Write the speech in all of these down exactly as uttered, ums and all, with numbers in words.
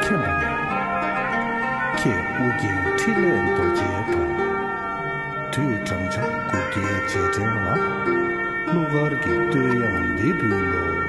མཁྱེན་པ་ནི། ཁྱེད་ཨོ་རྒྱན་འཕྲིན་ལས་རྡོ་རྗེའི་གྲོགས། དུས་བགྲང་བྱ་དགུ་བརྒྱའི་རྗེས་དྲན་ལ། གླུ་གར་གྱི་བསྟོད་དབྱངས་འདི་འབུལ་ལོ།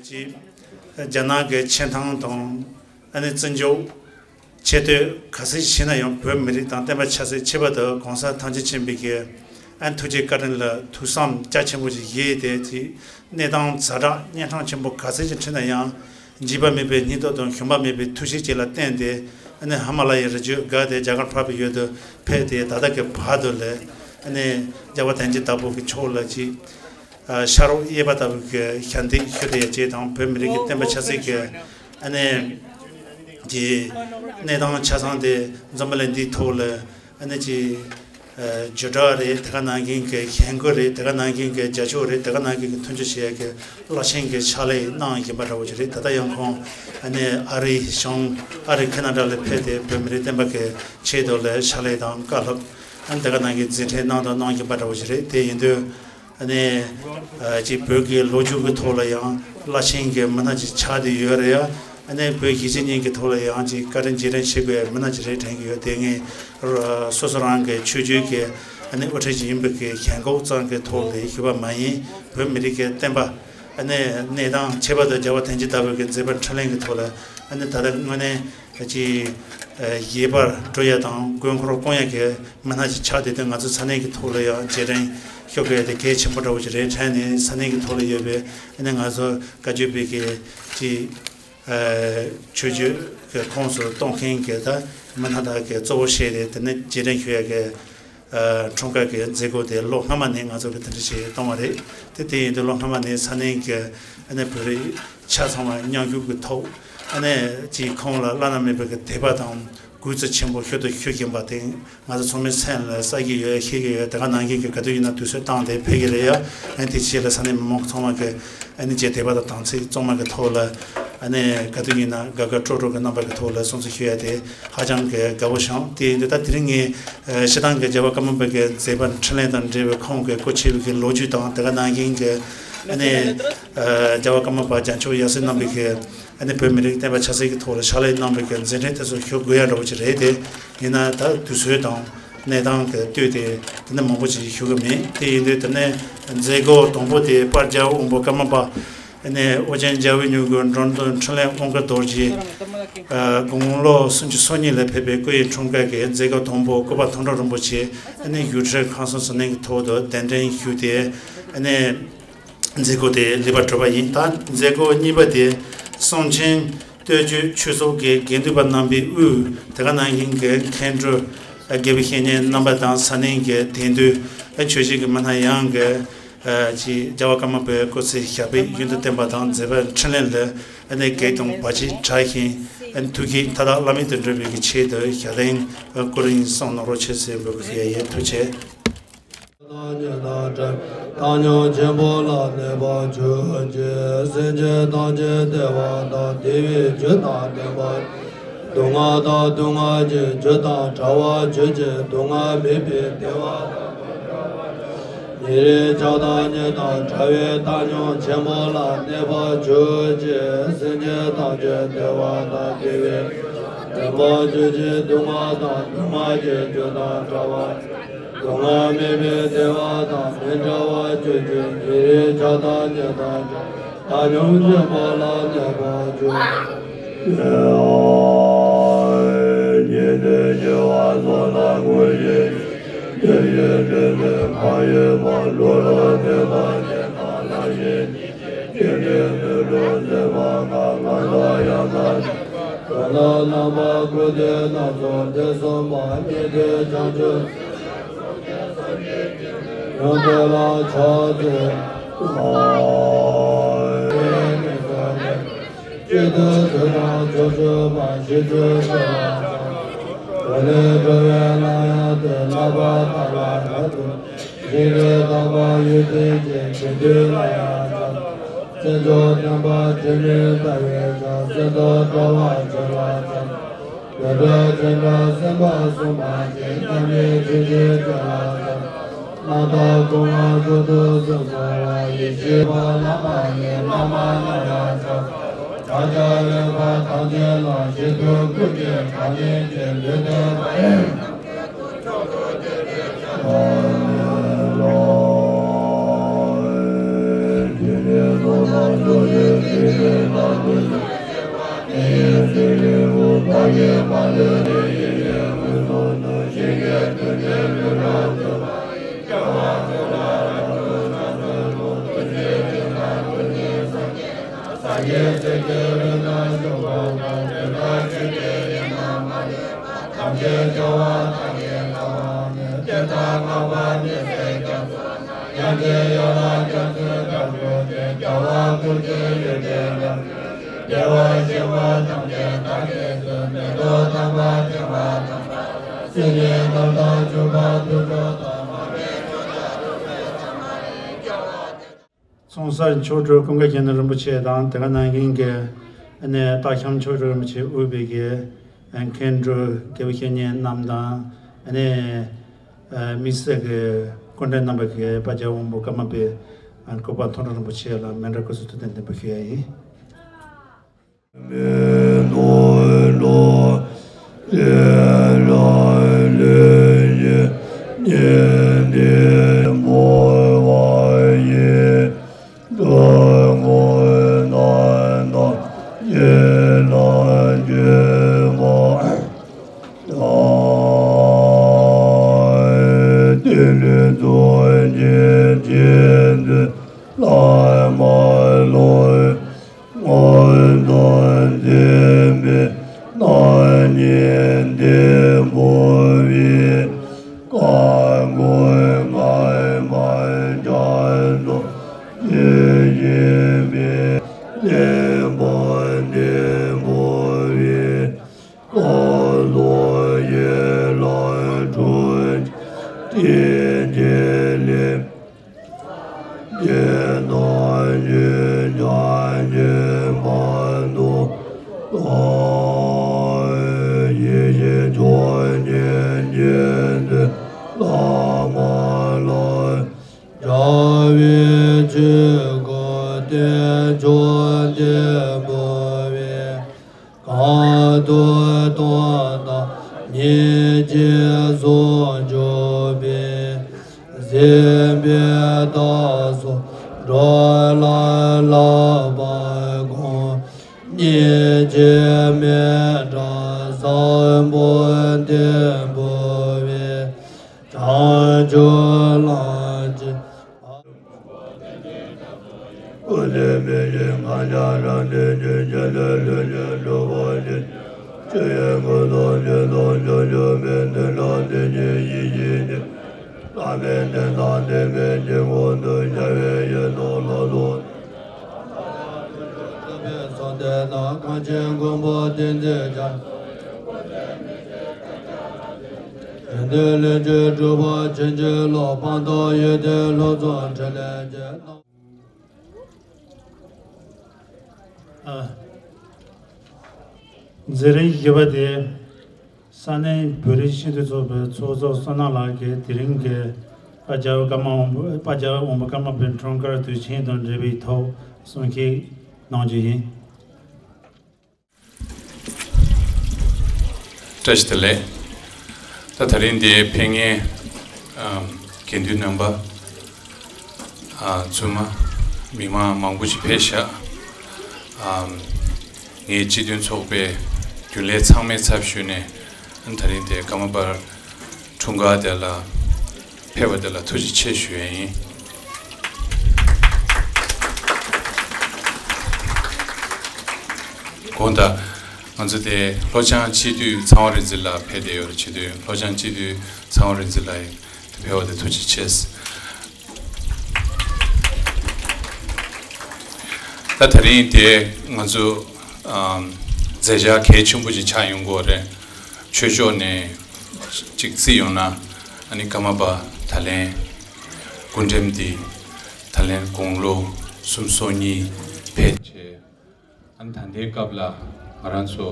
ཅིག་རྒྱ་ནག་གི་ཆེ་མཐོང་དང་ཨ་ནི་བརྩི་འཇོག་ཆེ་བསྟོད་ག་ཚོད་ཞིག་བྱས་ན་ཡང་བོད་མི་རིགས་དང་བསྟན་པ་ཆབ་སྲིད་ཁྱད་པར་དུ་གོང་ས་ཐམས་ཅད་མཁྱེན་པའི་གི་ཨ་ནི་ཐུགས་རྗེ་བཀའ་དྲིན་ལ་ཐུགས་བསམ་རྒྱ་ཆེན་པོ་ཞིག་བཞེས་ཏེ་ཅིག་གནས་སྟངས་ཛ་དྲག་གཉན་འཕྲང་ཆེན་པོ་ག་ཚོད་ཅིག་འཁྲིད་ན་ཡང་འཇིགས་པ་མེད་པའི་སྙིང་སྟོབས་དང་ཞུམ་པ་མེད་པའི་ཐུགས་གཤིས་ཅིག་ལ་བརྟེན་ཏེ་ཨ་ནི་ཧི་མ་ལ་ཡའི་རི་རྒྱུད་བརྒལ་ཏེ་རྒྱ་གར་འཕགས་པའི་ཡུལ་དུ་ཕེབས་ཏེ་ད་ལྟ་གི་བར་དུ་ལས། ཨ་ནི་རྒྱལ་བ་བསྟན་ཅིང་བདག་པོ་གི་ཕྱོགས་ལ་ཅིག་ཨ་ཤ་རོགས་གཡས་པ་ལྟ་བུ་གི་ཞལ་འདེབས་ཞུ་བསྡད་ཡ་བཅས་དང་། བོད་མི་རིགས་ཀྱི་བསྟན་པ་ཆབ་སྲིད་ཀྱི་ཨ་ནི་གི་གནས་སྟངས་ཆ་ཚང་དེ་འཛོམས་པ་ལས་འདིའི་ཐོག་ལ་ཨ་ནི་ཅིག་ཨ་བརྗོད་བསྒྲགས་རེད། དེ་ག་ནང་བཞིན་གྱི་མཁྱེན་རྒྱ་རེད། དེ་ག་ནང་བཞིན་གྱི་རྒྱབ་སྐྱོར་རེད། དེ་ག་ནང་བཞིན་གྱི་མཐུན་སྦྱོར་བྱེད་ཡ་གི་རླབས་ཆེན་གྱི་ཕྱག་ལས་གནང་བཞིན་པ་འདྲ་བོ་ཅིག་རེད། ད་ལྟ་ཡང་ཁོང་ཨ་ནི་ཨ་རི་གཞུང་ཨ་རི་ཁེ་ན་ཌ་ལ་ཕེབས་ཏེ་བོད་མི་རིགས་བསྟན་པ་གི་ཆེད་དུ་ལ་ཕྱག་ལས་དང་བཀའ་སློབ། ཨ་ནི་དེ་ག་ནང་བཞིན་འཛིན་གྲྭའི་ནང་དུ་གནང་བཞིན་པ་འདྲ་བོ་ཞིག་རེད། དེ་ཡིན་དུས་ཨ་ནི་ཨ་ཅིག་བོད་ཀྱི་ལོ་རྒྱུས་ཀྱི་ཐོག་ལ་ཡང་རླབས་ཆེན་གྱི་མི་སྣ་ཅིག་ཆགས་བསྡད་ཡོད་རེད་ཡ། ཨ་ནི་བོད་གཞིས་བྱེས་གཉིས་ཀྱི་ཐོག་ལ་ཡང་ཅིག་བཀའ་དྲིན་རྗེས་དྲན་བྱེད་དགོས་པའི་མི་སྣ་ཅིག་རེད་དྲན་གྱི་ཡོད། དེ་ངས་སོ་སོ་རང་གི་ཆོས་བརྒྱུད་ཀྱི་ཨ་ནི་དབུ་ཁྲིད་ཅིག་ཡིན་པའི་གི་ཞེན་ཁོག་ཙམ་གྱི་ཐོག་ལ་ཞུས་པ་མ་ཡིན། བོད་མི་རིགས་ཀྱི་བསྟན་པ་ཨ་ནི་གནས་སྟངས་ཁྱད་པར་དུ་རྒྱལ་བ་བསྟན་ཅིང་བདག་པོ་གི་མཛད་པ་འཕྲིན་ལས་ཀྱི་ཐོག་ལ་ཨ་ནི་ད་ལྟ་དངོས་གནས་ཅིག་ཨ་ཡལ་བར་འགྲོ་ཡ་དང་མགོན་འཁོར་སྐོང་ཡ་གི་མི་སྣ་ཅིག་ཆགས་བསྡད་དུས། ང་ཚོ་ས་གནས་ཀྱི་ཐོག་ལ་ཡང་རྗེས་དྲན་ཞུ་དགོས་ཡ་དེ་གལ་ཆེན་པོ་འདྲ་བོ་ཞིག་རེད་དྲན་ནས། ས་གནས་ཀྱི་ཐོག་ལ་ཡོད་པའི་ཨ་ནི་ང་ཚོ་བཀའ་བརྒྱུད་པའི་གི་ཅིག་ཨ་ཆོས་བརྒྱུད་ཀྱི་ཁོངས་སུ་གཏོགས་མཁན་གྱི་ད་མི་སྣ་དག་གི་གཙོ་བོ་བྱས་ཏེ་དེ་ནས་རྗེས་དྲན་ཞུ་ཡ་གི་ཨ་འཁྲུངས་སྐར་གྱི་མཛད་སྒོ་དེ་ལོ་སྔ་མ་ནས་ང་ཚོ་གི་དེ་འདྲ་ཞིག་གཏོང་བ་རེད། དེ་དེ་ཡིན་དུས་ལོ་སྔ་མ་ནས་ས་གནས་ཀྱི་ཨ་ནི་བོད་རིགས་ཆ་ཚང་བ་མཉམ་ཞུགས་ཀྱི་ཐོག་ཨ་ནི་ཅིག་ཁོང་ལ་བླ་ན་མེད་པའི་གི་དད་པ་དང་གུས་བརྩི་ཆེན་པོ་ཤུགས་ཏུ་ཞུ་བཞིན་པ་དེ་ང་ཚོ་ཚང་མའི་སེམས་ལ་བསགས་ཀྱི་ཡོད། ཤེས་ཀྱི་ཡོད། དེ་ག་ནང་བཞིན་གྱི་ག་དུས་ཡིན་ན་དུས་ཚོད་བཏང་སྟེ་ཕེབས་ཀྱི་རེད་ཡ། ཨ་ནི་དེ་ཕྱིར་ལ་ས་གནས་མི་མང་ཚང་མ་གི་ཨ་ནི་ཅིག་དད་པ་དང་དམ་ཚིག་གཙང་མ་གི་ཐོག་ལ་ཨ་ནི་ག་དུས་ཡིན་ན་དགའ་དགའ་སྤྲོ་སྤྲོ་གི་རྣམ་པ་གི་ཐོག་ལ་སྲུང་བརྩི་ཞུ་ཡ་དེ་ཧ་ཅང་གི་དགའ་པོ་བྱུང་། དེ་ཡིན་དུས་ད་དེ་རིང་ངས་ཨ་སྤྱིར་བཏང་གི་རྒྱལ་བ་ཀརྨ་པ་གི་མཛད་པ་འཕྲིན་ལས་དང་འབྲེལ་བའི་ཁོང་གི་སྐུ་ཚེ་གི་ལོ་རྒྱུས་དང་། དེ་ག་ནང་བཞིན་གྱི་ཨ་ནི་ཨ་རྒྱལ་བ་ཀརྨ་པ་རྒྱལ་མཆོག་ཡབ་སྲས་རྣམ་པའི་གི་ཨ་ནི་བོད་མི་རིགས་བསྟན་པ་ཆབ་སྲིད་ཀྱི་ཐོག་ལ་ཕྱག་ལས་གནང་བའི་གི་མཛད་འཕྲིན་དེ་ཚོ་ཞུ་དགོས་ཡ་འདྲ་བོ་ཅིག་རེད་དེ། ཡིན་ན་ད་དུས་ཚོད་དང་གནས་སྟངས་ཀྱི་ལྟོས་ཏེ་དེ་འདྲ་མང་པོ་ཅིག་ཞུ་གི་མེད། དེ་ཡིན་དུས་དེ་ནས་མཛད་སྒོ་དང་པོ་དེ་དཔལ་རྒྱལ་བ་དབང་པོ་ཀརྨ་པ་ཨ་ནི་ཨོ་རྒྱན་རྒྱལ་བའི་མྱུ་གུ་འགྲོ་དོན་འཕྲིན་ལས་དབང་བསྐུར་རྡོ་རྗེ་ཨ་དགུང་ལོ་སུམ་ཅུ་སོ་གཉིས་ལ་ཕེབས་པའི་སྐུ་ཡི་འཁྲུངས་སྐར་གྱི་མཛད་སྒོ་དང་པོ་སྐུ་པར་ཐུན་གྲོགས་རིན་པོ་ཆེ་ཨ་ནི་ཡུལ་གྲུ་ཁང་གསར་ཟུར་ནན་གྱི་ཐོག་ཏུ་གདན་འདྲེན་ཞུས་ཏེ་ཨ་ནི། མཛད་སྒོ་དེ་ལེགས་པར་གྲུབ་པ་ཡིན། ད་མཛད་སྒོ་གཉིས་པ་དེ་གསུང་ཆེན་སྟོད་ཆུ་ཆོས་ཚོགས་ཀྱི་དགེ་འདུན་པ་རྣམ་པའི་དབུས། དེ་ག་ནང་བཞིན་གྱི་མཁན་སྤྲུལ་དགེ་བའི་བཤེས་གཉེན་རྣམ་པ་དང་ས་གནས་ཀྱི་དད་འདུན་ཆོས་བྱེད་ཀྱི་མི་སྣ་ཡོངས་ཀྱིས་ཅིག་རྒྱལ་བ་ཀརྨ་པའི་སྐུ་ཚེ་ཞབས་པད་ཡུན་དུ་བརྟན་པ་དང་མཛད་པ་འཕྲིན་ལས་ལ་གེགས་དང་བར་ཆད་བྲལ་ཞིང་ཐུགས་བསྐྱེད་མཐའ་དག་བླ་མེད་དུ་འགྲུབ་པའི་ཆེད་དུ་ཞལ་རས་སྐུ་རིམ་གསུང་གནང་རོགས་ཞེས་ཟེར་འབོད་སྐུལ་ཞུ་ཡ་ཡིན། ཐུགས་རྗེ་ཆེ། བདག་ཉིད་དང་བྲལ་བའི་བཏང་སྙོམས་ཆེན་པོ་ལ་གནས་པར་གྱུར་ཅིག་སེམས་ཅན་ཐམས་ཅད་བདེ་བ་དང་བདེ་བའི་རྒྱུ་དང་ལྡན་པ། སྡུག་བསྔལ་དང་སྡུག་བསྔལ་གྱི་རྒྱུ་དང་བྲལ་བར་གྱུར་ཅིག་སྡུག་བསྔལ་མེད་པའི་བདེ་བ་དང་མི་འབྲལ་བར་གྱུར་ཅིག་ཉེ་རིང་བྱང་སྟོང་ཉིད་དང་བྲལ་བའི་བཏང་སྙོམས་ཆེན་པོ་ལ་གནས་པར་གྱུར་ཅིག་སེམས་ཅན་ཐམས་ཅད་བདེ་བ་དང་བདེ་བའི་རྒྱུ་དང་ལྡན་པར་གྱུར་ཅིག་སྡུག་བསྔལ་དང་སྡུག་བསྔལ་གྱི་རྒྱུ་དང་བྲལ་བར། སྡུག་བསྔལ་མེད་པའི་བདེ་བ་དང་མི་འབྲལ་བར་གྱུར་ཅིག་ཉེ་རིང་བྱང་སྟོང་ཉིད་དང་བྲལ་བའི་བཏང་སྙོམས་ཆེན་པོ་ལ་གནས་པར་གྱུར་ཅིག་ཉེ་གནས་སྐྱེ་བ་སོགས་ལ་ངུ་ཞིང་དེ་ཡི་དྲིན་ལན་མ་ཡིན་པ་འགྲོ་ལ་ཕན་པ་ཅན་དང་ལྷ་ཞིང་སྐྱེ་མཆེད་དུད་འགྲོ་སེམས་དཔའ་ཁམས་གང་དག་ཡང་དག་ཅིག་ཁོ་ན་རྣམ་པ་ཀུན་ལྡན་སྣ་ཚོགས་ཐེག་གསུམ་པ་སྙིང་ཐིག་བྱང་ཆུབ་ཡོངས་འདི་ལ་ཕྱག་འཚལ་ལོ། གཅིག་ཏུ་ཐུབ་པ་ཕྱོགས་བཅུ་པ་ཞི་ཁྲོའི་ཆོས་ལ་སྦྱངས། གོ་ལས་སྒྲོལ་བའི་ལམ་ཡང་སྟེ་བསླབ་པ་དག་ལ་རབ་ཏུ་ཞིང་རལ་དག་པ་ཡུལ་དེ་ཅན་དགེ་འདུན་ལ་ཡང་སྦྱངས། སེམས་མཆོག་བརྟན་པ་དྲི་མེད་ལྟ་བའི་ཆར་སེམས་རྟོག་བྲལ་བ་ཆོས་ལ་སྦྱངས། དེ་འདྲ་ཅི་འདྲ་སེམས་དཔའ་གསུམ་པ་ཅན་རྣམ་སྨིན་ཐུགས་རྗེའི་སྤྱོད་ལ་སྦྱངས། རྣམ་དག་སྐུ་མངའ་གཙུག་ཏོར་གསུམ་བསྐོར་བ་ཡེ་ཤེས་པ་བླ་མ་ཡི་བླ་མ་རྣམས་ལ་སྦྱངས། བདག་ཅག་ཡོད་པ་ཐམས་ཅད་ལ་ཞི་ཁྲོའི་སྐུ་སྐྱེ་དྲག་ནི་ཅན་ལུས་རྟེན་པ། ཚོང་གསར་མཆོག་སྤྲུལ་ཀུན་དགའ་རྒྱལ་མཚན་རིན་པོ་ཆེ་དང་དེ་ག་ནང་བཞིན་གྱི་ཨ་ནེ་སྟག་ཤམ་མཆོག་སྤྲུལ་རིན་པོ་ཆེ་དབུས་པའི་གི་མཁན་སྤྲུལ་རྒྱལ་པོ་བཤེས་གཉེན་རྣམས་དང་ཨ་ནེ་དམིགས་བསལ་གྱི་སྐུ་མགྲོན་རྣམ་པ་གིས་དཔལ་རྒྱལ་དབང་པོ་ཀརྨ་པའི་སྐུ་པར་མཐོང་གྲོལ་རིན་པོ་ཆེ་ལ་མཎྜལ་སྐུ་གཟུགས་ཐུགས་རྟེན་བརྟན་པོ་ཞུ་ཡ་ཡིན། སྔོན་དུ་འཛིན་པའི་རྣམ་སྨིན་ལྡན་འབུལ་བའི་བཀའ་བསྒོ་སྔ་མ་སྐྱབས་འགྲོ་ཡིད་བཞིན་པའི་གླེགས་བམ་འདི་འབུལ་བའི་བསྐང་གསོ་ཡན་ལག་དྲུག་ཅུ་སྟེང་གི་ལས། རྗེས་གནང་ཡིད་ཀྱང་ཉིད་མ་ནོར་ལ། ཡེ་ཤེས་མཆོག་བརྙེས་ཉིད་དུ་བླ་མ་ལ། རྒྱལ་བའི་ཆོས་སྐུ་རྟེན་མཆོག་འདི་འབུལ་བའི། གང་ཐོས་དོན་དམ་ཉིད་ཀྱིས་ཟུང་འཇུག་པའི། གཟིགས་པས་བདག་སོགས་འགྲོ་ལ་བསླབ་པར་དགོངས། སྙིང་རྗེ་མེ་བྲག་བཟང་པོ་འདི་འབུལ་བའི། བྱང་ཆུབ་ལམ་གྱི། ཀུན་ནས་མི་ཤེས་ང་རྒྱལ་རབ་འདྲེན་གྱི། རྒྱུད་ལས་ལྷུན་གྱིས་གྲུབ་པ་ཉིད། ཆོས་དབྱིངས་ཀུན་ཏུ་ཇི་ལྟར་བྱོན་བྱོན་པའི། དེ་འདྲ་དེ་ཉིད་ཡེ་ཤེས་ཉིད། བླ་མེད་བདེན་དང་ལྡན་པའི་དཀྱིལ་འཁོར་དུ། རྒྱལ་བའི་ཡེ་ཤེས་ལྷུན་གྱིས་གྲུབ་པའི་གསུང་དེ་དག་གངས་ཅན་མགོན་པོ་བསྟན་འཛིན་རྒྱ། དགེ་འདུན་ལས་བྱེད་སྒྲུབ་པ་ཕྱིན་ཅི་ལོག་སྤངས་རྟོགས་ཡོན་ཏན་ལྷུན་གསུམ་ཕྲིན་ལས་རྒྱས། ཨ། མཛད་རིམ་བཞི་པ་དེ། ས་གནས་བོད་རིགས་སྤྱི་མཐུན་ཚོགས་པའི་ཚོགས་གཙོ་བསོད་ནམས་ལགས་ཀྱིས་དེ་རིང་གི་དཔལ་རྒྱལ་བ་ཀརྨ་དབང་པོ། དཔལ་རྒྱལ་བ་དབང་པོ་ཀརྨ་པའི་འཁྲུངས་སྐར་དུས་ཆེན་དང་འབྲེལ་བའི་ཐོག་གསུང་བཤད་གནང་རྒྱུ་ཡིན། བཀྲ་ཤིས་བདེ་ལེགས། ད་དེ་རིང་འདིར་ཕེབས་མཁན་ཨམ་དགེ་འདུན་རྣམ་པ། ཨ། བཙུན་མ། མི་མང་མང་པོ་ཞིག་ཕེབས་ཤག་ཨམ་ངས་སྤྱི་མཐུན་ཚོགས་པའི་རྒྱུན་ལས་ཚང་མའི་ཚབ་ཞུས་ནས་ཨ་ནི་དེ་རིང་འདིར་ཀརྨ་པ་འཁྲུངས་སྐར་དེ་ལ་ཕེབས་པ་དེ་ལ་ཐུགས་རྗེ་ཆེ་ཞུ་ཡས་ཡིན། དགོངས་དག་ང་ཚོ་དེ་ལྷོ་བྱང་སྤྱི་འཐུས་ཚངས་པ་རིག་འཛིན་ལགས་ཕེབས་བསྡད་ཡོད་རེད། སྤྱི་འཐུས་ལྷོ་བྱང་སྤྱི་འཐུས་ཚངས་པ་རིག་འཛིན་ལགས་ཕེབས་པ་དེ་ཐུགས་རྗེ་ཆེ། ད་དེ་རིང་དེ་ང་ཚོ་ཨམ་མཛད་འཆར་གལ་ཆེན་པོ་ཞིག་ཆགས་ཡོང་གི་ཡོད་རེད། ཆོས་ཕྱོགས་ནས་ཅིག་བརྩིས་ཡོང་ན་ཨ་ནི་ཀརྨ་པ་ད་ལན་སྐུ་ཕྲེང་འདི་ད་ལན་དགུང་ལོ་སུམ་ཅུ་སོ་གཉིས་ཕེབས་བྱས། ཨ་ནི་ད་ལྟའི་སྐབས་ལ་ང་རང་ཚོ་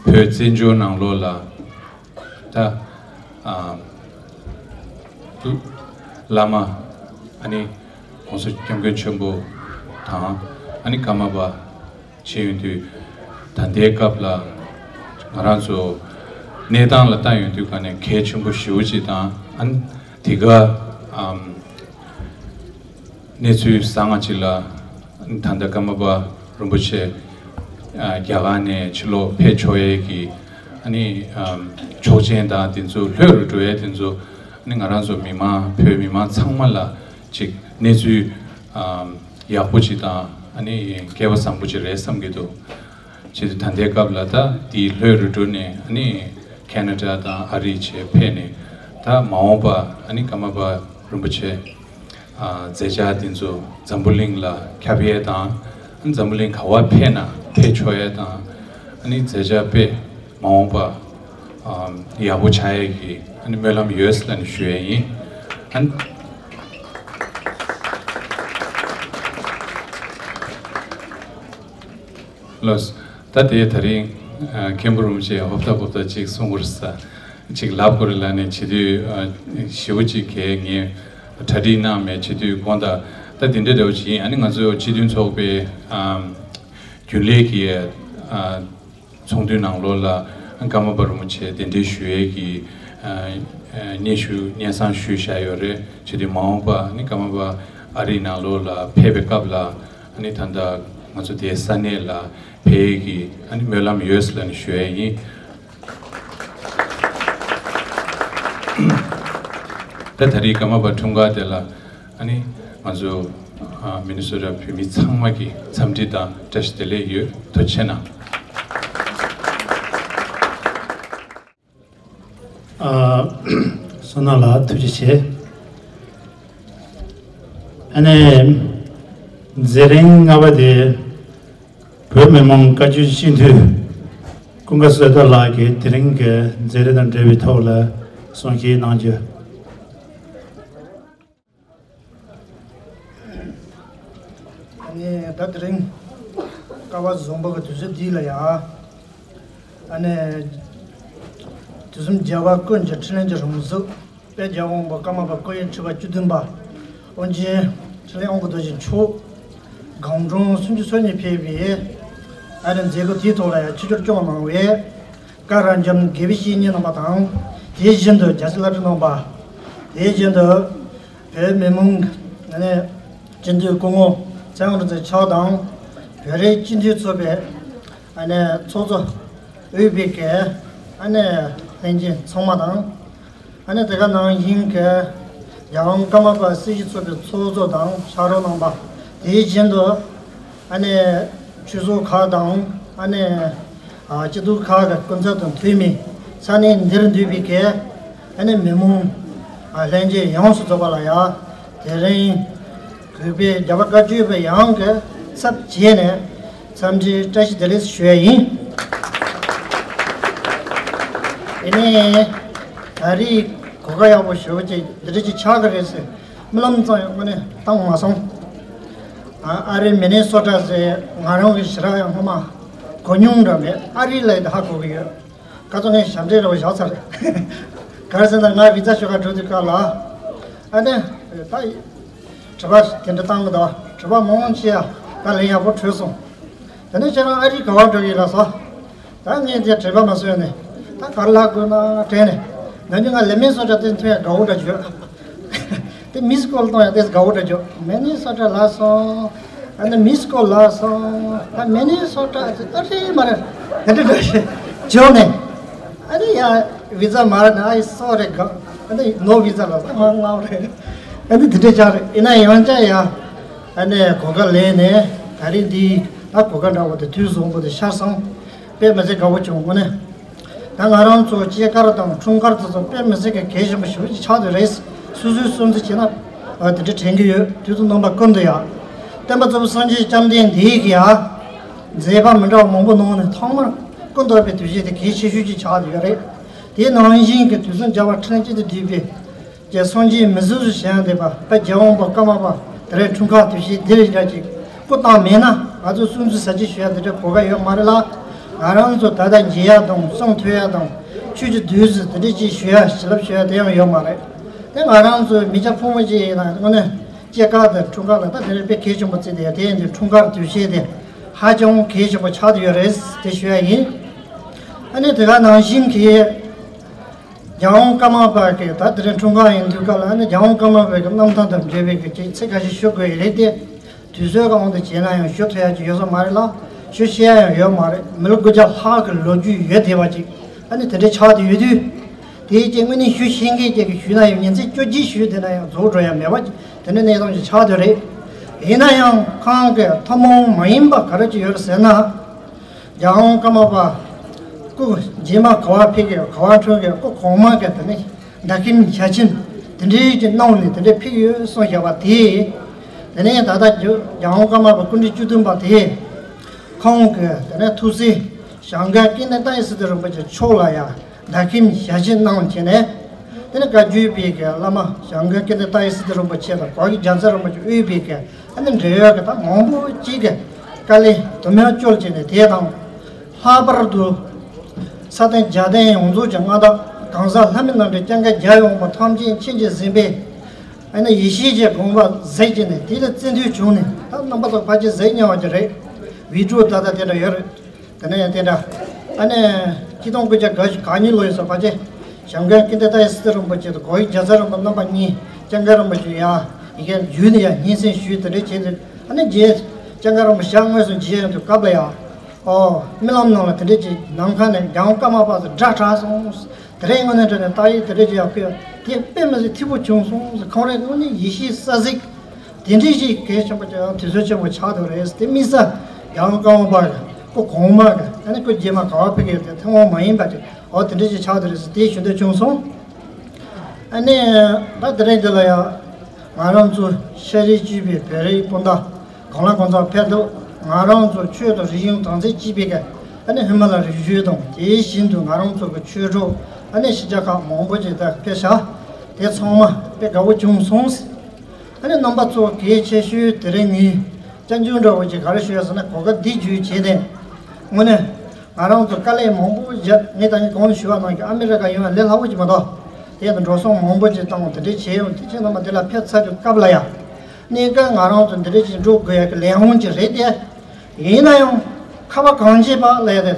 བོད་བཙན་བྱོལ་ནང་ལོགས་ལ་ད་ཨ་བླ་མ་ཨ་ནི་༸གོང་ས་༸སྐྱབས་མགོན་ཆེན་པོ་དང་ཨ་ནི་ཀརྨ་པ་ཕྱིན་ཡོང་དུས། ད་ལྟའི་སྐབས་ལ་ང་རང་ཚོ་གནས་སྟངས་ལ་ལྟ་ཡོང་དུས་ག་ནས་གལ་ཆེན་པོ་ཞེ་པོ་ཅིག་དང་ཨ་ནི་དེ་ག་ཨམ་གནས་ཚུལ་བཟང་ང་ཅིག་ལ་ད་ལྟ་ཀརྨ་པ་རིན་པོ་ཆེ་ཨ་རྒྱ་གར་ནས་ཕྱིར་ལོག་ཕེབས་ཆོག་ཡས་ཀྱི་ཨ་ནི་ཨམ་ཆོག་མཆན་དང་དེ་ཚོ་ལྷོད་རུ་འགྲོ་ཡས་དེ་ཚོ་ཨ་ནི་ང་རང་ཚོ་མི་མང་བོད་མི་མང་ཚང་མ་ལ་ཅིག་གནས་ཚུལ་ཨམ་ཡག་པོ་ཅིག་དང་ཨ་ནི་སྐལ་བ་བཟང་པོ་ཅིག་རེད་བསམ་གྱི་འདུག་བྱས་ཏེ་ད་ལྟའི་སྐབས་ལ་ད་དེའི་ལྷོད་རུ་འགྲོ་ནས་ཨ་ནི་ཁེ་ན་ཌ་དང་ཨ་རི་བྱས་ཕེབས་ནས་ད་མ་འོངས་པ་ཨ་ནི་ཀརྨ་པ་རིན་པོ་ཆེ་ མཛད་འཆར་འདི་ཚོ་འཛམ་བུ་གླིང་ལ་ཁྱབ་ཡས་དང་། འཛམ་བུ་གླིང་ག་བ་ཕེབས་ན་ཕེབས་ཆོག་ཡས་དང་། ཨ་ནི་མཛད་འཆར་དཔེ་མ་འོངས་པ་ཡག་པོ་ཆགས་ཡས་ཀྱི་ཨ་ནི་སྨོན་ལམ་ཡོད་ལབ་ནས་ཞུ་ཡས་ཡིན། ཨ་ནི་ལགས། ད་དེ་ད་རིང་མཁན་པོ་རིན་པོ་ཆེ་ཧོབ་ཐ་ཧོབ་ཐ་ཅིག་གསུང་དགོས་རེད་ས། ཅིག་ལབ་དགོས་རེད་ལབ་ནས་བྱེད་དུས་ཞེ་པོ་ཅིག་གས་ངས་གྲ་སྒྲིག་གནང་མེད། བྱེད་དུས་དགོངས་དག། ད་དེ་འདྲ་འདྲ་བོ་ཅིག་ཡིན། ཨ་ནི་ང་ཚོ་སྤྱི་མཐུན་ཚོགས་པའི་རྒྱུན་ལས་ཀྱི་ཚོགས་འདུའི་ནང་ལོགས་ལ་ཀརྨ་པ་རིན་པོ་ཆེ་གདན་འདྲེན་ཞུ་ཡས་ཀྱི་སྙན་ཞུ་སྙན་སེང་ཞུས་བཞག་ཡོད་རེད། བྱེད་དུས་མ་འོངས་པ་ཨ་ནི་ཀརྨ་པ་ཨ་རིའི་ནང་ལོགས་ལ་ཕེབས་པའི་སྐབས་ལ་ཨ་ནི་ད་ལྟ་ང་ཚོ་དེའི་ས་གནས་ལ་ཕེབས་ཡས་ཀྱི་ཨ་ནི་སྨོན་ལམ་ཡོད་ལབ་ནས་ཞུ་ཡས་ཡིན། ད་ད་རེས་ཀརྨ་པ་འཁྲུངས་སྐར་དེ་ལ་ཨ་ནི་ང་ཚོ་ཨ་མི་ནི་སོ་ཊ་བོད་མི་ཚང་མ་གི་འཚམས་འདྲི་དང་བཀྲ་ཤིས་བདེ་ལེགས་ཡོད། ཐུགས་རྗེ་གནང་། ཨ། བསོད་ནམས་ལགས་ཐུགས་རྗེ་ཆེ། ཨ་ནི་མཛད་རིམ་ལྔ་པ་དེ། བོད་མི་མང་བཀའ་བརྒྱུད་སྤྱི་འཐུས་ཀུན་དགའ་བསོད་དར་ལགས་ཀྱིས་དེ་རིང་གི་མཛད་རིམ་དང་འབྲེལ་བའི་ཐོག་ལ་གསུང་བཤད་གནང་རྒྱུ། ཨ་ནི་ད་དེ་རིང་སྐལ་བ་བཟང་པོ་གི་དུས་ཚོད་འདི་ལ་ཡ། ཨ་ནི་དུས་གསུམ་རྒྱལ་བ་ཀུན་གྱི་འཕྲིན་ལས་ཀྱི་རང་གཟུགས། དཔལ་རྒྱལ་བ་དབང་པོ་ཀརྨ་པ་སྐུ་ཡི་ཁྲི་པ་བཅུ་བདུན་པ་དབོན་ཆེན་ཁྲི་ལས་དབང་པོ་རྡོ་རྗེ་མཆོག་གངས་ལྗོངས་སུམ་ཅུ་སོ་གཉིས་ཕེབས་པའི་ཨ་རི་མཛད་སྒོ་དེའི་ཐོག་ལ་ཡང་ཆིབས་བསྒྱུར་སྐྱོང་གནང་བའི་བཀའ་དྲིན་ཅན་དགེ་བའི་བཤེས་གཉེན་རྣམ་པ་དང་། དེ་བཞིན་དུ་རྒྱལ་སྲས་བླ་སྤྲུལ་རྣམ་པ། དེ་བཞིན་དུ་བོད་མི་མང་ཨ་ནི་སྤྱི་འཐུས་སྐུ་ངོ་ཚེ་དབང་རིག་འཛིན་མཆོག་དང་། བོད་རིགས་སྤྱི་མཐུན་ཚོགས་པའི་ཨ་ནི་ཚོགས་གཙོ། དབུས་པའི་གི་ཨ་ནི་ལྷན་རྒྱས་ཚང་མ་དང་། ཨ་ནི་དེ་ག་ནང་བཞིན་གི་རྒྱལ་དབང་ཀརྨ་པ་སྲིད་ཞུ་ཚོགས་པའི་ཚོགས་གཙོ་དང་ཕྱག་རོགས་རྣམ་པ། དེ་བཞིན་དུ་ཨ་ནི་ཆོས་ཚོགས་ཁག་དང་ཨ་ནི་ཨ་སྐྱིད་སྡུག་ཁག་གི་སྐུ་ཚབ་དང་འཐུས་མི། ས་གནས་འདིར་འདུས་པའི་གི་ཨ་ནི་མི་མང་ཨ་ལྷན་རྒྱས་ཡོངས་སུ་རྫོགས་པ་ལ་ཡ་དེ་རིང་གུས་པས་རྒྱལ་བ་བཀའ་བརྒྱུད་པའི་ཡང་གི་ཚབ་བྱས་ནས་འཚམས་འདྲི་བཀྲ་ཤིས་བདེ་ལེགས་ཞུ་ཡ་ཡིན། ཨ་ནི་ད་རེས་གོ་སྐབས་ཡག་པོ་ཞེ་པོ་ཅིག་འདི་འདྲ་ཅིག་ཆགས་ཀྱི་རེད་ཟེར་རྨི་ལམ་ཙམ་ཡང་དངོས་གནས་བཏང་མ་སོང་། ཨ་ཨ་རི་མི་ནི་སོ་ཊ་ཟེར་ང་རང་གི་ཞེ་དྲག་ཡང་སྔོན་མ་གོ་མྱོང་འདྲ་མེད། ཨ་རི་ལ་ཡིན་ད་ཧ་གོ་གི་ཡོད། ཁ་སང་ངས་ཞབས་འདྲེན་རེ་བ་བཞག་ཚར། ག་རེ་ཟེར་ན་ང་བི་ཛ་ཞུ་ག་འགྲོ་དུས་སྐབས་ལ། ཨ་ནི་ད་དྲི་བ་དེ་འདྲ་བཏང་གི་འདུག་དྲི་བ་མང་ཆེ་ཡ་ད་ལན་ཡག་པོ་འཕྲོད་སོང་། དེ་ནས་ཁྱེད་རང་ཨ་རི་ག་བར་འགྲོ་གི་ལགས་སོ། ད་ངས་དེ་དྲི་བ་མ་བཟོས་ནས་ད་ག་རེ་ལབ་དགོས་ན་དྲན་ནས། ནམ་རྒྱུན་ང་ལས་མེད་སོ་ཊ་དེ་མཐོང་ཡ་དགའ་བོ་འདྲ་བྱོས། དེ་མིས་ཀོལ་གཏོང་ཡ་དེ་དགའ་བོ་འདྲ་བྱོས། མི་ནི་སོ་ཊ་ལགས་སོང་། ཨ་ནི་མིས་ཀོལ་ལགས་སོང་། ད་མི་ནི་སོ་ཊ་ཨ་རི་མ་རེད། དེ་འདྲ་འདྲ་ཞིག་བྱོས་ནས། ཨ་ནི་ཡ་བི་ཛ་མ་རེད་ན་ཨ་ཡི་སོ་རེད་ག་ཨ་ནི་ནོ་བི་ཛ་ལགས་སོང་མ་ངའོ་རེད། ཨ་ནི་དེ་འདྲ་ཆགས་རེད། ཡིན་ན་ཡང་ཅག་ཡ། ཨ་ནི་གོ་སྐབས་ལེན་ནས་ད་རིང་འདི་ད་གོ་སྐབས་འདྲ་བོ་དེ་དུས་བཟང་པོ་དེ་ཤར་སོང་། དཔེ་མི་སྲིད་དགའ་བོ་བྱུང་། དངོས་གནས། ད་ང་རང་ཚོ་སྐྱེས་སྐར་དང་འཁྲུངས་སྐར་དེ་ཚོ་དཔེ་མི་སྲིད་ཀྱི་གལ་ཆེན་པོ་ཞེ་པོ་ཅིག་ཆགས་བསྡད་རེད། སོ་སོའི་སྲུང་བརྩི་བྱས་ན་ཨ་དེ་འདྲ་དྲན་གྱི་ཡོད། དུས་ཚོད་རྣམ་པ་ཀུན་ཏུ་ཡ། སྟོན་པ་གཙོ་བོ་སངས་རྒྱས་བཅོམ་ལྡན་འདས་ཀྱི་ཡ། མཛད་པ་མི་འདྲ་བ་མང་པོ་གནང་ནས་ཐོག་མར་སྐུ་འདོད་པའི་དུས་ཆེན་དེ་གལ་ཆེ་ཤོས་ཅིག་ཆགས་བསྡད་ཡོད་རེད། དེའི་ནང་བཞིན་གྱི་དུས་གསུམ་རྒྱལ་བ་འཕྲིན་ལས་གཅིག་ཏུ་བསྡུས་པའི། ཀྱི་སངས་རྒྱས་མི་བཟོད་པའི་ཞལ་འདེབས་པ་དཔལ་རྒྱལ་དབང་པོ་ཀརྨ་པ་དེ་རིང་འཁྲུངས་སྐར་དུས་ཆེན་འདི་རིང་འདྲ་ཅིག་སྐུ་བལྟམས་མེད་ན་ང་ཚོ་སྲུང་བརྩི་ཟབ་རྒྱས་ཞུ་ཡ་འདི་འདྲ་གོ་སྐབས་ཡོད་མ་རེད་ལ། ང་རང་ཚོ་ད་ལྟ་མཇལ་ཡ་དང་གསུང་ཐོས་ཡ་དང་ཆོས་ཀྱི་བདུད་རྩི་འདི་འདྲ་ཅིག་ཞུ་ཡ་བྱིན་རླབས་ཞུ་ཡ་དེ་ཡང་ཡོད་མ་རེད། དེ་ང་རང་ཚོའི་མི་སྐྱ་ཕོ་མོ་ཅིག་ཡིན་ན་དངོས་གནས་སྐྱེས་སྐར་དང་འཁྲུངས་སྐར་ལ་ད་དེ་རིང་དཔེ་གལ་ཆེན་པོ་བརྩིས་ཏེ་ཡ་དེ་ཡིན་དུས་འཁྲུངས་སྐར་དུས་ཆེན་དེ་ཧ་ཅང་གལ་ཆེན་པོ་ཆགས་བསྡད་ཡོད་རེད་དེ་ཞུ་ཡ་ཡིན། ཨ་ནི་དེ་ག་ནང་བཞིན་གྱི། རྒྱལ་དབང་ཀརྨ་པ་གི་ད་དེ་རིང་འཁྲུངས་སྐར་ཡིན་དུས་སྐབས་ལ་ཨ་ནི་རྒྱལ་དབང་ཀརྨ་པ་གི་རྣམ་ཐར་དང་འབྲེལ་བའི་གི་ཅིག་ཚིག་ཁ་ཤས་ཞུ་དགོས་ཡི་རེད་དེ། དུས་ཚོད་གང་དུ་བྱས་ན་ཡང་ཞུ་ཐུབ་ཡ་ཅིག་ཡོད་ས་མ་རེད་ལ། ཞུ་ཤེས་ཡ་ཡང་ཡོད་མ་རེད། མི་ལོ་དགུ་བརྒྱ་ལྷག་གི་ལོ་རྒྱུས་ཡོད་བསྡད་པ་ཅིག་ཨ་ནི་དེ་འདྲའི་ཆགས་བསྡད་ཡོད་དུས། དེའི་རྐྱེན་དངོས་གནས་ཞུ་ཤེས་མཁན་ཅིག་གིས་ཞུས་ན་ཡང་ཉིན་མཚན་བཅོ་བརྒྱད་ཞུས་བསྡད་ན་ཡང་རྫོགས་འགྲོ་ཡ་མེད་པ་ཅིག་དེ་འདྲའི་གནས་སྟངས་ཅིག་ཆགས་བསྡད་རེད། ཡིན་ན་ཡང་ཁོང་གི་ཐུན་མོང་མ་ཡིན་པ་ག་རེ་ཅིག་ཡོད་རེད་ཟེར་ན། རྒྱལ་དབང་ཀརྨ་པ་སྐུ་རྗེས་མ་ག་བ་ཕེབས་ཀྱི་ག་བ་འཁྲུངས་ཀྱི་སྐུ་གོང་མ་གི་དེ་ནི་ད་གིན་ཞལ་ཆེམས་ དེ་འདྲའི་གི་གནང་ནས་དེ་འདྲའི་ཕེབས་ཡོད་གསུངས་བཞག་པ་དེ། དེ་ནས་ད་ལྟ་རྒྱ་རྒྱལ་དབང་ཀརྨ་པ་སྐུ་ཕྲེང་བཅུ་བདུན་པ་དེ། ཁོང་གི་དེ་ནས་ཐུགས་སྲས་ཞང་སྐལ་ཀུན་ལྡན་ཏཱའི་སི་ཏུ་རིན་པོ་ཆེ་མཆོག་ལ་ཡང་བདག་ཁྱིམ་ཞལ་བཞེས་གནང་བྱས་ནས། དེ་ནས་བཀའ་བརྒྱུད་པའི་གི་བླ་མ་ཞང་སྐལ་ཀུན་ལྡན་ཏཱའི་སི་ཏུ་རིན་པོ་ཆེ་དང་གོ་གི་རྒྱལ་མཚན་རིན་པོ་ཆེ་དབུས་པའི་གི་ཨ་ནི་འབྲེལ་ཡོད་གི་ད་མང་པོ་ཅིག་གི་དཀའ་ལས་དུ་མ་བསྐྱལ་བྱས་ནས་དེ་དང་། ལྷག་པར་དུ། ས་སྟེང་རྒྱལ་བསྟན་ཡོངས་རྫོགས་ཀྱི་མངའ་བདག་གང་ཟག་ལྷ་མི་རྣམས་ཀྱི་སྐྱབས་མགོན་རྒྱལ་ཡོངས་པ་ཐམས་ཅད་མཁྱེན་ཅིང་གཟིགས་པའི། ཨ་ནི་ཡེ་ཤེས་ཀྱི་དགོངས་པ་གཟིགས་ཀྱི་ནས་དེ་ལ་བརྩི་མཐུན་བྱུང་ནས་ད་རྣམ་པ་ཚོ་ཕལ་ཆེར་གཟིགས་མྱོང་བ་ཅིག་རེད། བི་ཌི་ཡོ་ད་ལྟ་དེ་འདྲ་ཡོད་རེད། དེ་ནས་དེ་འདྲ། ཨ་ནི་ཆིག་སྟོང་དགུ་བརྒྱ་ག་ག་གཉིས་ལོ་ཡིན་ས་ཕལ་ཆེར་ཞང་སྐལ་ཀུན་ལྡན་ཏཱའི་སི་ཏུ་རིན་པོ་ཆེ་དང་གོ་གི་རྒྱལ་མཚན་རིན་པོ་རྣམ་པ་གཉིས་སྐྱབས་མགོན་རིན་པོ་ཆེ་ཡ་ཡི་གེ་བརྒྱུད་ནས་ཡ་སྙན་སེང་ཞུས་དེ་འདྲ་བྱས་ཏེ། ཨ་ནི་རྗེས་སྐྱབས་མགོན་རིན་པོ་ཆེ་དངོས་སུ་མཇལ་ཡོང་དུས་སྐབས་ལ་ཡ། ཨོ། རྨི་ལམ་ནང་ལ་དེ་འདྲས་ཀྱི་ནམ་མཁའ་ནས་རྒྱལ་དབང་ཀརྨ་པ་ཚོ་སྒྲ་གྲགས་སོང་། དེ་རིང་དངོས་གནས་དྲང་གནས་རྟགས་ཡིག་དེ་འདྲས་ཀྱི་ཡག་པོ་ཡོད། དེ་དཔེ་མི་སྲིད་འཐུས་པོ་བྱུང་སོང་ཟེར། ཁོང་རང་དངོས་གནས་ཡེ་ཤེས་གསལ་གཟིགས་དེ་འདྲས་ཞིག་གལ་ཆེན་པོ་ཅིག་དུས་ཚོད་ཆེན་པོ་ཆགས་འདུག་རེད། དེ་དམིགས་བསལ་རྒྱལ་དབང་ཀརྨ་པ་གི་སྐུ་གོང་མ་གི་ཨ་ནི་སྐུ་རྗེས་མ་ག་བ་ཕེབས་ཀྱི་ཡོད་དེ་ཐུན་མོང་མ་ཡིན་པ་ཅིག་ཨོ་དེ་འདྲས་ཞིག་ཆགས་འདུག་རེད་ཟེར་དེ་ཞུ་འདོད་བྱུང་སོང་། ཨ་ནི་ད་དེ་རིང་འདི་ལ་ཡང་ང་རང་ཚོ་ཤེས་རིག་ཅུས་པའི་བོད་རིགས་སྤུན་ཟླ་གང་ལ་གང་འཚམ་ཕེབས་འདུག་ང་རང་ཚོ་ཆོས་དང་རིག་གཞུང་དམ་ཚིག་གཅིག་པའི་གི་ཨ་ནི་ཧི་མ་ལ་རི་རྒྱུད་དང་དེ་བཞིན་དུ་ང་རང་ཚོ་གི་ཆོས་གྲོགས་ཨ་ནི་ཕྱི་རྒྱལ་ཁག་མང་པོ་ཅིག་ད་ཕེབས་ཤག་དེ་ཚང་མ་དཔེ་དགའ་བོ་བྱུང་སོང་། ཨ་ནི་རྣམ་པ་ཚོ་གལ་ཆེ་ཤོས་དེ་རིང་ངས་སྐྱབས་འཇུག་འདྲ་བོ་ཅིག་ག་རེ་ཞུ་ཡ་ཟེར་ན་གོ་སྐབས་འདི་བརྒྱུད་བྱས་ཏེ་དངོས་གནས། ང་རང་ཚོ་དཀའ་ལས་མང་པོ་བརྒྱབ། ངས་ད་ནི་གོང་ལ་ཞུས་པ་ནང་བཞིན་ཨ་མི་རི་ཀ་ཡོང་བ་ལས་སླ་པོ་ཅིག་མ་གཏོགས། དེ་ཡང་འགྲོ་སོང་མང་པོ་ཅིག་བཏང་བ་དེ་འདྲས་བྱས་ཡོང་དུས་ཁྱེད་རྣམ་པ་འདི་ལ་ཕེབས་ཚར་དུས་སྐབས་ལ་ཡང་། གནས་སྐབས་ང་རང་ཚོ་འདི་འདྲས་ཅིག་འགྲོ་དགོས་ཡ་གི་ལས་དབང་ཅིག་རེད་དེ། ཡིན་ན་ཡང་། ཁ་བ་གངས་ཅན་པ་ལ་ཡ་དེ།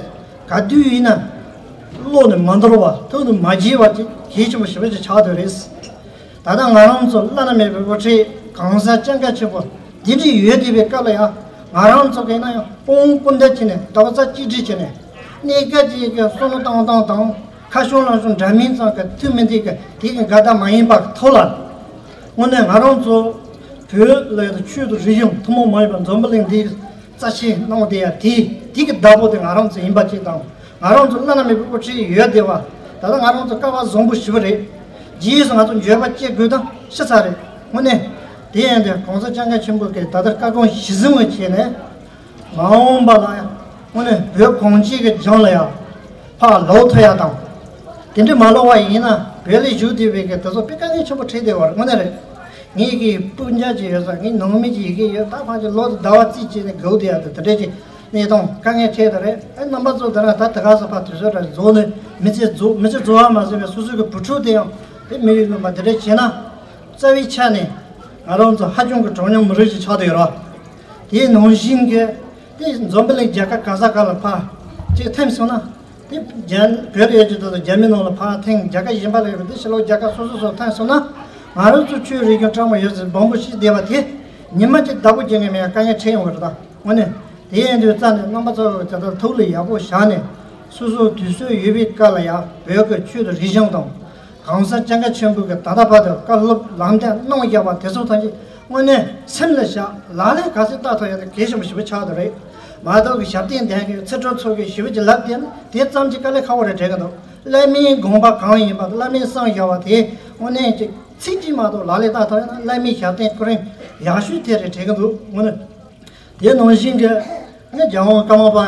ག་དུས་ཡིན་ན། བློ་ནི་མ་འདོར་བ་ཐུགས་ནི་མ་བརྗེད་པ་ཅིག་གལ་ཆེན་པོ་ཞེ་པོ་ཅིག་ཆགས་བསྡད་རེད། ད་ལྟ་ང་རང་ཚོ་བླ་ན་མེད་པའི་དབུ་ཁྲིད་གང་ཟག་སྐྱབས་མགོན་ཆེན་པོ་འདི་འདྲ་ཡོད་བསྡད་པའི་སྐབས་ལ་ཡང་ང་རང་ཚོ་གིས་ན་ཡང་དཔུང་སྐུར་འདེབས་བྱས་ནས་ཟླ་བ་རྩ་གཅིག་སྒྲིལ་བྱས་ནས་གནས་སྐབས་ཀྱི་གི་བསམ་བློ་བཏང་སྟངས་དང་ཁ་ཕྱོགས་ལངས་ཕྱོགས་འདྲ་མིན་ཙམ་གྱི་མཐུན་མི་མཐུན་གྱི་དེ་གི་འགལ་ཟླ་མ་ཡིན་པ་ཐོག་ལ། དངོས་གནས་ང་རང་ཚོ་བོད་ལ་ཡང་ཆོས་དང་རིག་གཞུང་ཐུན་མོང་མ་ཡིན་པ་འཛམ་བུ་གླིང་འདིའི་རྩ་ཆེན་གནང་བསྡད་ཡ་དེ་དེ་གི་བདག་པོ་དེ་ང་རང་ཚོ་ཡིན་པ་གཅིག་དང་། ང་རང་ཚོ་བླ་ན་མེད་པའི་དབུ་ཁྲིད་ཡོད་བསྡད་པ། ད་ལྟ་ང་རང་ཚོ་སྐལ་བ་བཟང་པོ་ཞེ་པོ་རེད། རྗེས་སུ་ང་ཚོ་འགྱོད་པ་སྐྱེ་དགོས་དང་ཤི་ཚར་རེད། དངོས་གནས། དེ་ཡིན་དུས་གོང་ས་སྐྱབས་མགོན་ཆེན་པོ་གིས་ད་ལྟ་བཀའ་དགོངས་གཞི་བཟུང་བའི་ཆེད་ནས། མ་འོངས་པ་ལ་ཡང་དངོས་གནས་བོད་གངས་ཅན་གྱི་ལྗོངས་ལ་ཡང་ཕར་ལོག་ཐུབ་ཡ་དང་། དེ་འདྲ་མ་ལོག་པ་ཡིན་ན་བོད་ལ་བཞུགས་བསྡད་པའི་གི་དེ་ཚོ་དཔེ་དཀའ་ངལ་ཆེན་པོ་འཕྲད་བསྡད་པ་རེད། དངོས་གནས་རེད། ངེད་ཀྱི་སྤུན་ཀྱག་ཅིག་ཡོད་ས་ངའི་ནང་མི་ཅིག་ཡི་གེ་ཡོད་ད་ཕར་ཅིག་ལོག་ཏུ་ཟླ་བ་རྩིས་བྱས་ནས་སྒུག་བསྡད་ཡ་དེ་དེ་འདྲ་ཅིག་གནས་སྟངས་དཀའ་ངལ་འཕྲད་ད་རེད། ཨེ་རྣམ་པ་ཚོ་དེ་ར་ད་དེ་ག་ས་ཕར་དུས་ཚོད་ར་རྫོགས་ནས་མི་ཚེ་རྫོགས་མི་ཚེ་རྫོགས་པ་མ་ཟད་པའི་སོ་སོ་གི་བུ་ཕྲུག་དེ་ཡང་དེ་མི་ཡུལ་ལ་མ་དེ་འདྲ་བྱས་ན། རྩ་བའི་ཆ་ནས་ང་རང་ཚོ་ཧ་ཅང་གི་གྲངས་ཉུང་མི་རིགས་ཤིག་ཆགས་བསྡད་ཡོད་ར། དེའི་ནང་བཞིན་གྱི་དེ་འཛམ་བུ་གླིང་རྒྱལ་ཁབ་ག་ས་ག་ལ་ཕར་ཅིག་ཐོན་སོང་ན། དེ་རྒྱ་བོད་ཡོད་ཀྱི་དེ་ཚོ་རྒྱ་མི་ནང་ལ་ཕར་ཐོན་རྒྱལ་ཁབ་གཞན་པ་ལ་ཡོད་པ་དེ་ཕྱི་ལོགས་རྒྱལ་ཁབ་སོ་སོ་སོ་ཐོན་སོང་ན། ང་རང་ཚོ་ཆོས་རིག་གཞུང་སྤྲང་པོ་ཡོད་ཚད་སྦོམ་པོ་ཞིག་བསྡད་པ་དེ་ཉི་མ་གཅིག་བདག་པོ་བྱེད་ངེས་མེད་དཀའ་ངལ་འཕྲད་ཡོང་གི་རེད་ད་དངོས་གནས། དེ་ཡིན་དུས་རྩ་ནས་རྣམ་པ་ཚོ་གི་དེ་ལྟར་ཐུགས་ལ་ཡག་པོ་བཞག་ནས་སོ་སོ་དུས་ཚོད་ཡོད་པའི་སྐབས་ལ་ཡང་བོད་ཀྱི་ཆོས་དང་རིག་གཞུང་དང་། གང་ཟག་སྐྱབས་མགོན་ཆེན་པོ་གི་ད་ལྟ་བར་དུ་བཀའ་སློབ་ལམ་སྟོན་གནང་བཞག་པ་དེ་ཚོ་ཐམས་ཅད་དངོས་གནས་སེམས་ལ་བཞག་ལག་ལེན་ག་ཚོད་བསྟར་ཐུབ་ཡ་དེ་གལ་ཆེན་པོ་ཞེ་པོ་ཆགས་འདུག་རེད། མ་གཏོགས་ཀྱི་ཞབས་བརྟན་ལྡན་གྱི་ཚིག་གྲོགས་ཚོ་གིས་ཞེ་པོ་ཅིག་ལབ་བསྡད་ན་དེ་ཙམ་གྱིས་དཀའ་ལས་ཁག་པོ་རེད་དྲན་གྱི་འདུག་བླ་མའི་དགོངས་པ་གང་ཡིན་པ་བླ་མས་གསུངས་བཞག་པ་དེ་དངོས་གནས་ཀྱི་ཚིག་གཅིག་མ་གཏོགས་ལག་ལེན་བསྟར་ཐུབ་ཡ་ན་བླ་མའི་ཞབས་བརྟན་སྐུ་རིམ་ཡག་ཤོས་དེ་རེད་དྲན་གྱི་འདུག་དངོས་གནས། དེ་ནང་བཞིན་གྱི་ངས་རྒྱལ་དབང་ཀརྨ་པ།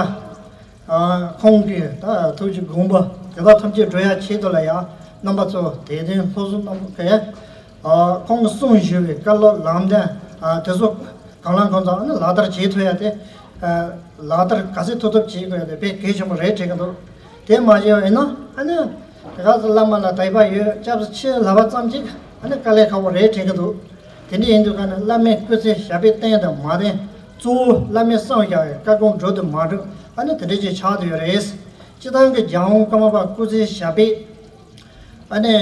ཨ། ཁོང་གི་ད་ཐུགས་ཀྱི་དགོངས་པ་དེ་དག་ཐམས་ཅད་འགྲོ་ཡ་ཆེད་དུ་ལ་ཡང་རྣམ་པ་ཚོ་དད་ལྡན་སློབ་གསོ་རྣམ་པ་གས། ཨ། ཁོང་གིས་གསུངས་བཞག་པའི་བཀའ་སློབ་ལམ་སྟོན། ཨ། དེ་ཚོ་གང་ལ་གང་འཚམ་ཨ་ནི་ལག་བསྟར་བྱེད་ཐུབ་ཡ་དེ། ཨ། ལག་བསྟར་ག་ཚོད་ཐུབ་ཐུབ་བྱེད་དགོས་ཡ་དེ་དཔེ་གལ་ཆེན་པོ་རེད་དྲན་གྱི་འདུག་དེ་མ་བྱས་པ་ཡིན་ན་ཨ་ནི་དེ་ག་ཚོད་བླ་མ་ལ་དད་པ་ཡོད་སྐྱབས་སུ་མཆི་ལབ་པ་ཙམ་གྱིས་ཨ་ནི་དཀའ་ལས་ཁག་པོ་རེད་དྲན་གྱི་འདུག་དེ་འདྲ་ཡིན་དུས་ག་ནས་བླ་མའི་སྐུ་ཚེ་ཞབས་པད་བརྟན་དང་མ་བརྟན་གཙོ་བོ་བླ་མའི་གསུངས་བཞག་པའི་བཀའ་དགོངས་འགྲོ་དང་མ་འགྲོ་ཨ་ནི་དེ་འདྲ་ཅིག་ཆགས་བསྡད་ཡོད་རེད། སྤྱིར་བཏང་གི་རྒྱལ་དབང་ཀརྨ་པ་སྐུ་ཚེ་ཞབས་པད་ཨ་ནི་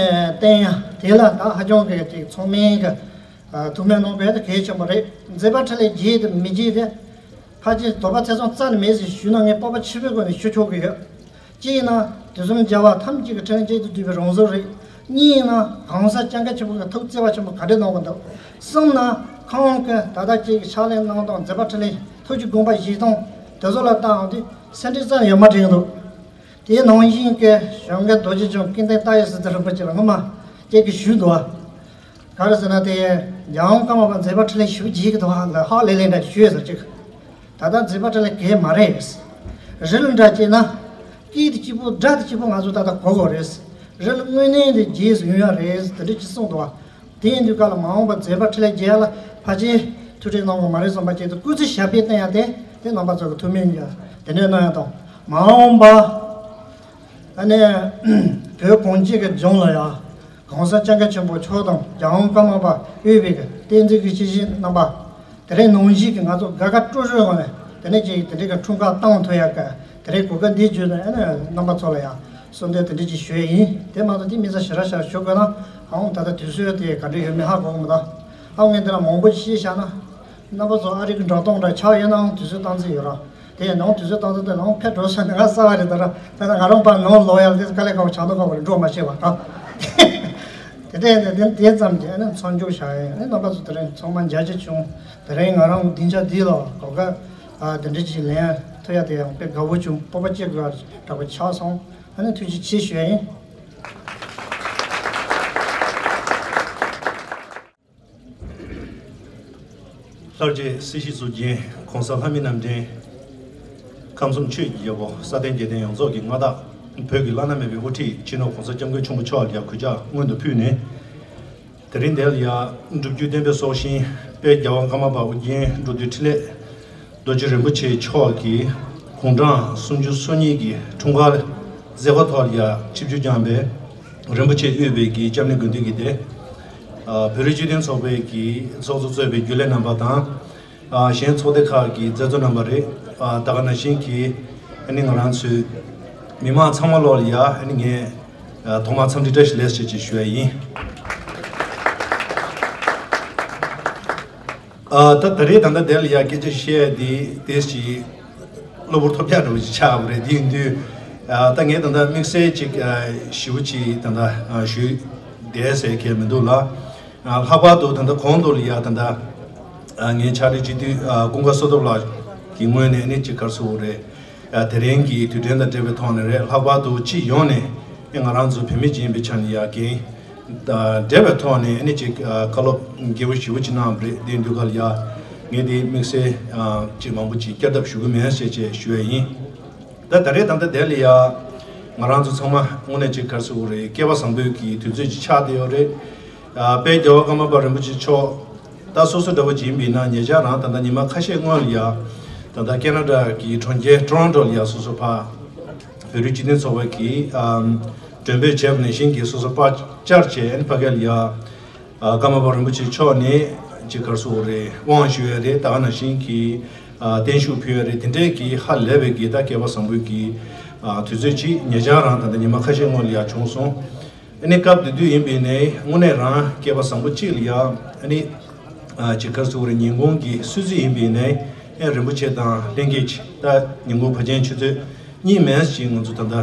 བརྟན་ཡ་དེ་ལ་ད་ཧ་ཅང་གི་ཅིག་ཚང་མས་གི་ཐུགས་སྨོན་གནང་དགོས་ཡ་དེ་གལ་ཆེན་པོ་རེད། མཛད་པ་འཕྲིན་ལས་རྒྱས་དང་མི་རྒྱས་དེ་ཕལ་ཆེར་དོགས་པ་ཚད་ཙམ་རྩ་ནས་མེད་ཟེར་ཞུས་ན་ངས་སྤོབས་པ་ཆེན་པོའི་སྒོ་ནས་ཞུ་ཆོག་གི་ཡོད། གཅིག་ཡིན་ན་དུས་གསུམ་རྒྱལ་བ་ཐམས་ཅད་ཀྱི་འཕྲིན་ལས་གཅིག་ཏུ་བསྡུས་པའི་རང་གཟུགས་རེད། གཉིས་ཡིན་ན་གང་ཟག་སྐྱབས་མགོན་ཆེན་པོ་གི་ཐུགས་བརྩེ་བ་ཆེན་པོ་ག་འདྲ་གནང་གི་འདུག་གསུམ་ན་ཁོང་གི་ད་ལྟ་གཅིག་གི་ཕྱག་ལས་གནང་སྟངས་མཛད་པ་འཕྲིན་ལས་ཐུགས་ཀྱི་དགོངས་པ་བཞེས་སྟངས་དེ་ཚོ་ལ་བལྟའང་དུས་སེམས་ཁྲལ་རྩ་ནས་ཡོད་མ་དྲན་གི་འདུག་དེའི་ནང་བཞིན་གྱི་ཞང་སྐལ་རྡོ་རྗེ་འཆང་ཀུན་ལྡན་ཏཱ་ཡི་སི་ཏུ་རིན་པོ་ཆེ་ལ་སྔོན་མ་ཁྱེད་ཀྱིས་ཞུས་འདུག་བ། ག་རེ་ཟེར་ན་དེ་རྒྱལ་དབང་ཀརྨ་པ་མཛད་པ་འཕྲིན་ལས་ཞེ་པོ་རྒྱས་ཀྱི་འདུག་ཧ་ལས་ཧ་ལས་ལས་འདྲ་ཞུས་ཟེར་ཅིག་ད་ལྟ་མཛད་པ་འཕྲིན་ལས་གས་མ་རེད། རི་ལ་འདྲ་བྱས་ན་སྐད་དེ་གཅིག་པོ་སྒྲ་དེ་གཅིག་པོ་ང་ཚོ་ད་ལྟ་གོ་དགོས་རེད། རི་ལ་དངོས་གནས་དེ་རྒྱས་སུ་ཡོང་ཡ་རེད་དེ་འདྲ་ཅིག་གསུངས་འདུག་བ། དེ་ཡིན་དུས་ག་ལ་མ་འོངས་པ་མཛད་པ་འཕྲིན་ལས་རྒྱས་ལ་ཕལ་ཆེར་ཐུགས་ཁྲལ་གནང་དགོས་མ་རེད་བསམ་པ་བྱས་ཏེ་སྐུ་ཚེ་ཞབས་པད་བརྟན་ཡ་དེ་དེ་རྣམ་པ་ཚོ་གི་ཐུགས་སྨོན་གྱིས་དེ་འདྲ་གནང་ཡ་དང་མ་འོངས་པ། ཨ་ནི། བོད་གངས་ཅན་གྱི་ལྗོངས་ལ་ཡང་། གོང་ས་སྐྱབས་མགོན་ཆེན་པོ་མཆོག་དང་རྒྱལ་དབང་ཀརྨ་པ་དབུས་པའི་གི་བསྟན་འཛིན་གྱི་སྐྱེས་ཆེན་རྣམ་པ། དེ་རིང་ནང་བཞིན་གྱི་ང་ཚོ་དགའ་དགའ་སྤྲོ་སྤྲོའི་ངང་ནས་དེ་ནས་ཀྱི་དེ་འདྲའི་གི་འཁྲུངས་སྐར་བཏང་ཐུབ་ཡག་གི་དེ་རིང་གོ་སྐབས་འདི་བརྒྱུད་ནས་ཨ་ནི་རྣམ་པ་ཚོ་ལ་ཡང་གསོལ་འདེབས་དེ་འདྲ་ཅིག་ཞུ་ཡས་ཡིན། དེ་མ་གཏོགས་དེ་མི་ཚེ་ཞེ་དྲག་ཞེ་དྲག་ཞུ་དགོས་ན་ཨ་འོང་ད་ལྟ་དུས་ཚོད་དེ་ག་འདྲ་ཡོད་མེད་ཧ་གོ་གི་མི་འདུག་ཨ་ངས་འདི་ལ་མང་པོ་ཞིག་བཤད་བཞག་ན། རྣམ་པ་ཚོ་ཨ་རི་གི་འགྲོ་སྟངས་འདྲ་ཆགས་ཡོད་ནའང་དུས་ཚོད་བཏང་རྩིས་ཡོད་ར། དེ་ཡང་ནང་དུས་ཚོད་བཏང་ཚོད་དེ་ལོང་ཕེབས་འགྲོ་ས་ནས་ང་ས་བ་རེད་ད་ར། ད་ལྟ་ང་རང་པར་ནང་ལོག་ཡག་དེ་དཀའ་ལས་ཁག་པོ་ཆགས་མདོག་ཁག་པོ་རེད་འགྲོ་མ་ཤེས་པ་ད། དེ་འདྲ་ཡིན་ན་དེ་དེ་ཙམ་གྱིས་ཨ་ནི་མཚམས་འཇོག་བྱ་ཡིན། ཨ་ནི་རྣམ་པ་ཚོ་དེ་རིང་ཚང་མ་མཇལ་རྒྱུ་བྱུང་། དེ་རིང་ང་རང་སྡིངས་ཆ་འདི་ལ་གོ་སྐབས་ཨ་དེ་འདྲ་ཅིག་ལེན་ཐུབ་ཡ་དེ་ཡང་དཔེ་དགའ་བོ་བྱུང་། སྤོབས་པ་སྐྱེ་དགོས་ཡ་འདྲ་པོ་ཆགས་སོང་། ཨ་ནི་ཐུགས་རྗེ་ཆེ་ཞུ་ཡ་ཡིན། ལྷར་བཅས་སྲིད་ཞིའི་གཙུག་རྒྱན་གོང་ས་ལྷ་མིའི་རྣམ་འདྲེན། ཁམས་གསུམ་ཆོས་ཀྱི་རྒྱལ་པོ་ས་སྟེང་རྒྱལ་བསྟན་ཡོངས་རྫོགས་ཀྱི་མངའ་བདག་བོད་ཀྱི་བླ་ན་མེད་པའི་དབུ་ཁྲིད་སྤྱི་ནོར་གོང་ས་སྐྱབས་མགོན་ཆེན་པོ་མཆོག་ལ་ཡང་གུས་ཕྱག་སྔོན་དུ་ཕུལ་ནས། དེ་རིང་འདིར་ཡང་སྒྲུབ་བརྒྱུད་བསྟན་པའི་སྲོག་ཤིང་དཔལ་རྒྱལ་བ་ཀརྨ་པ་ཨོ་རྒྱན་འགྲོ་འདུལ་འཕྲིན་ལས་རྡོ་རྗེ་རིན་པོ་ཆེ་མཆོག་གིས་དགུང་གྲངས་སུམ་ཅུ་སོ་གཉིས་ཀྱི་འཁྲུངས་སྐར་མཛད་སྒོ་ཐོག་ལ་ཡང་ཆིབས་བསྒྱུར་བསྐྱངས་པའི་རིན་པོ་ཆེ་དབུས་པའི་གི་སྐྱབས་གནས་དགོན་སྡེ་གི་སྡེ། ཨ་བོད་རིགས་སྤྱི་མཐུན་ཚོགས་པའི་གི་ཚོགས་གཙོ་གཙོས་པའི་རྒྱུན་ལས་རྣམ་པ་དང་། ཨ་གཞན་ཚོགས་སྡེ་ཁག་གི་མཛད་གཙོ་རྣམ་པ་རེད། ཨ་ད་ག་ནང་བཞིན་གྱི་ཨ་ནི་ང་རང་ཚོའི་མི་མང་ཚང་མ་ལོག་ལ་ཡ་ཨ་ནི་ངས་ཨ་ཐོག་མར་འཚམས་འདྲི་བཀྲ་ཤིས་བདེ་ལེགས་ཞེས་ཞུ་ཡ་ཡིན། ཨ་ད་ད་རེས་ད་ལྟ་དེ་ལ་ཡ་སྐད་ཆ་བཤད་ཡ་དེ་དེ་ཞིག་གློ་བུར་ཐོལ་རྒྱག་འདྲ་བོ་ཞིག་ཆགས་པ་རེད། དེ་ཡིན་དུས་ཨ་ད་ངས་ད་ལྟ་དམིགས་བསལ་ཅིག་ཨ་ཞེ་པོ་ཅིག་ད་ལྟ་ཨ་ཞུས་བསྡད་ཟེར་མཁན་མི་འདུག་ལ། ཨ་ལྷག་པར་དུ་ད་ལྟ་གོང་དུ་ལ་ཡ་ད་ལྟ་ཨ་ངའི་ཕྱག་སྦྲེལ་སྤྱི་འཐུས་ཨ་ཀུན་དགའ་བསོད་སྟོབས་ལགས་ཀྱི་ངོས་ནས་ནི་ཅིག་ག་རེ་ཟེར་དགོས་རེད། ཨ་དེ་རིང་གི་དུས་དྲན་དང་འབྲེལ་བའི་ཐོག་ནས་རེད། ལྷག་པར་དུ་སྤྱི་ཡོངས་ནས་ཨ་ང་རང་ཚོ་བོད་མི་ཅིག་ཡིན་པའི་ཆ་ནས་ཡ་འགན་དང་འབྲེལ་བའི་ཐོག་ནས་ཨ་ནི་ཅིག་ཨ་བཀའ་སློབ་རྒྱས་པོ་ཞེ་པོ་ཅིག་གནང་བ་རེད། དེ་དུས་ག་ལ་ཡ་ངས་དེ་དམིགས་བསལ་ཨ་ཅིག་མང་པོ་ཅིག་བསྐྱར་ལྡབ་ཞུ་གི་མེད་ཟེར་བྱས་ཞུ་ཡ་ཡིན། ད་ད་རེས་ད་ལྟ་དེ་ལ་ཡ་ང་རང་ཚོ་ཚང་མ་དངོས་གནས་ཅིག་ག་རེ་ཟེར་དགོས་རེད། སྐལ་བ་བཟང་པོའི་གི་དུས་ཚོད་ཅིག་ཆགས་བསྡད་ཡོད་རེད། ཨ་དཔལ་རྒྱལ་བ་ཀརྨ་པ་རིན་པོ་ཆེ་མཆོག་ད་སོ་སོ་འདྲ་བོ་ཅིག་ཡིན་པ་ཡིན་ན་ཉེ་ཆར་རང་ད་ལྟ་ཉི་མ་ཁ་ཤས་སྔོན་ལ་ཡ་ད་ལྟ་ཁེ་ན་ཌ་གི་གྲོང་ཁྱེར་ཊོ་རོན་ཊོ་ལ་ཡ་སོ་སོ་ཕར་བོད་རིགས་སྤྱི་མཐུན་ཚོགས་པ་གི་ཨམ་མགྲོན་འབོད་བྱས་པ་ནང་བཞིན་གྱི་སོ་སོ་ཕར་བཅར་བྱས་ཨ་ནི་ཕ་གི་ལ་ཡ། ཨ་ཀརྨ་པ་རིན་པོ་ཆེ་མཆོག་ནས་ཅིག་ག་རེ་ཟེར་དགོས་རེད། དབང་ཞུ་ཡ་རེད། ད་ག་ནང་བཞིན་གྱི་ཨ་བརྟན་བཞུགས་ཕུལ་ཡ་རེད། དེ་འདྲས་ཀྱི་ཧ་ལས་པའི་གི་ད་སྐལ་བ་བཟང་པོའི་གི་ཨ་དུས་ཚོད་ཅིག་ཉེ་ཆར་རང་ད་ལྟ་ཉི་མ་ཁ་ཤས་སྔོན་ལ་ཡ་བྱུང་སོང་། ཨ་ནི་སྐབས་དེ་དུས་ཡིན་པ་ཡིན་ནའི་དངོས་གནས་རང་སྐལ་བ་བཟང་པོ་གཅིག་ལ་ཡ་ཨ་ནི་ཨ་ཅིག་ག་རེ་ཟེར་དགོས་རེད། ཉིན་གུང་གི་གསོལ་ཚིགས་ཡིན་པ་ཡིན་ནའི་ཨ་རིན་པོ་ཆེ་དང་ལྷན་རྒྱས་ཅིག་ད་ཉིན་གུང་ཕལ་ཆེར་ཆུ་ཚོད་གཉིས་མན་ཞིག་ང་ཚོ་ད་ལྟ་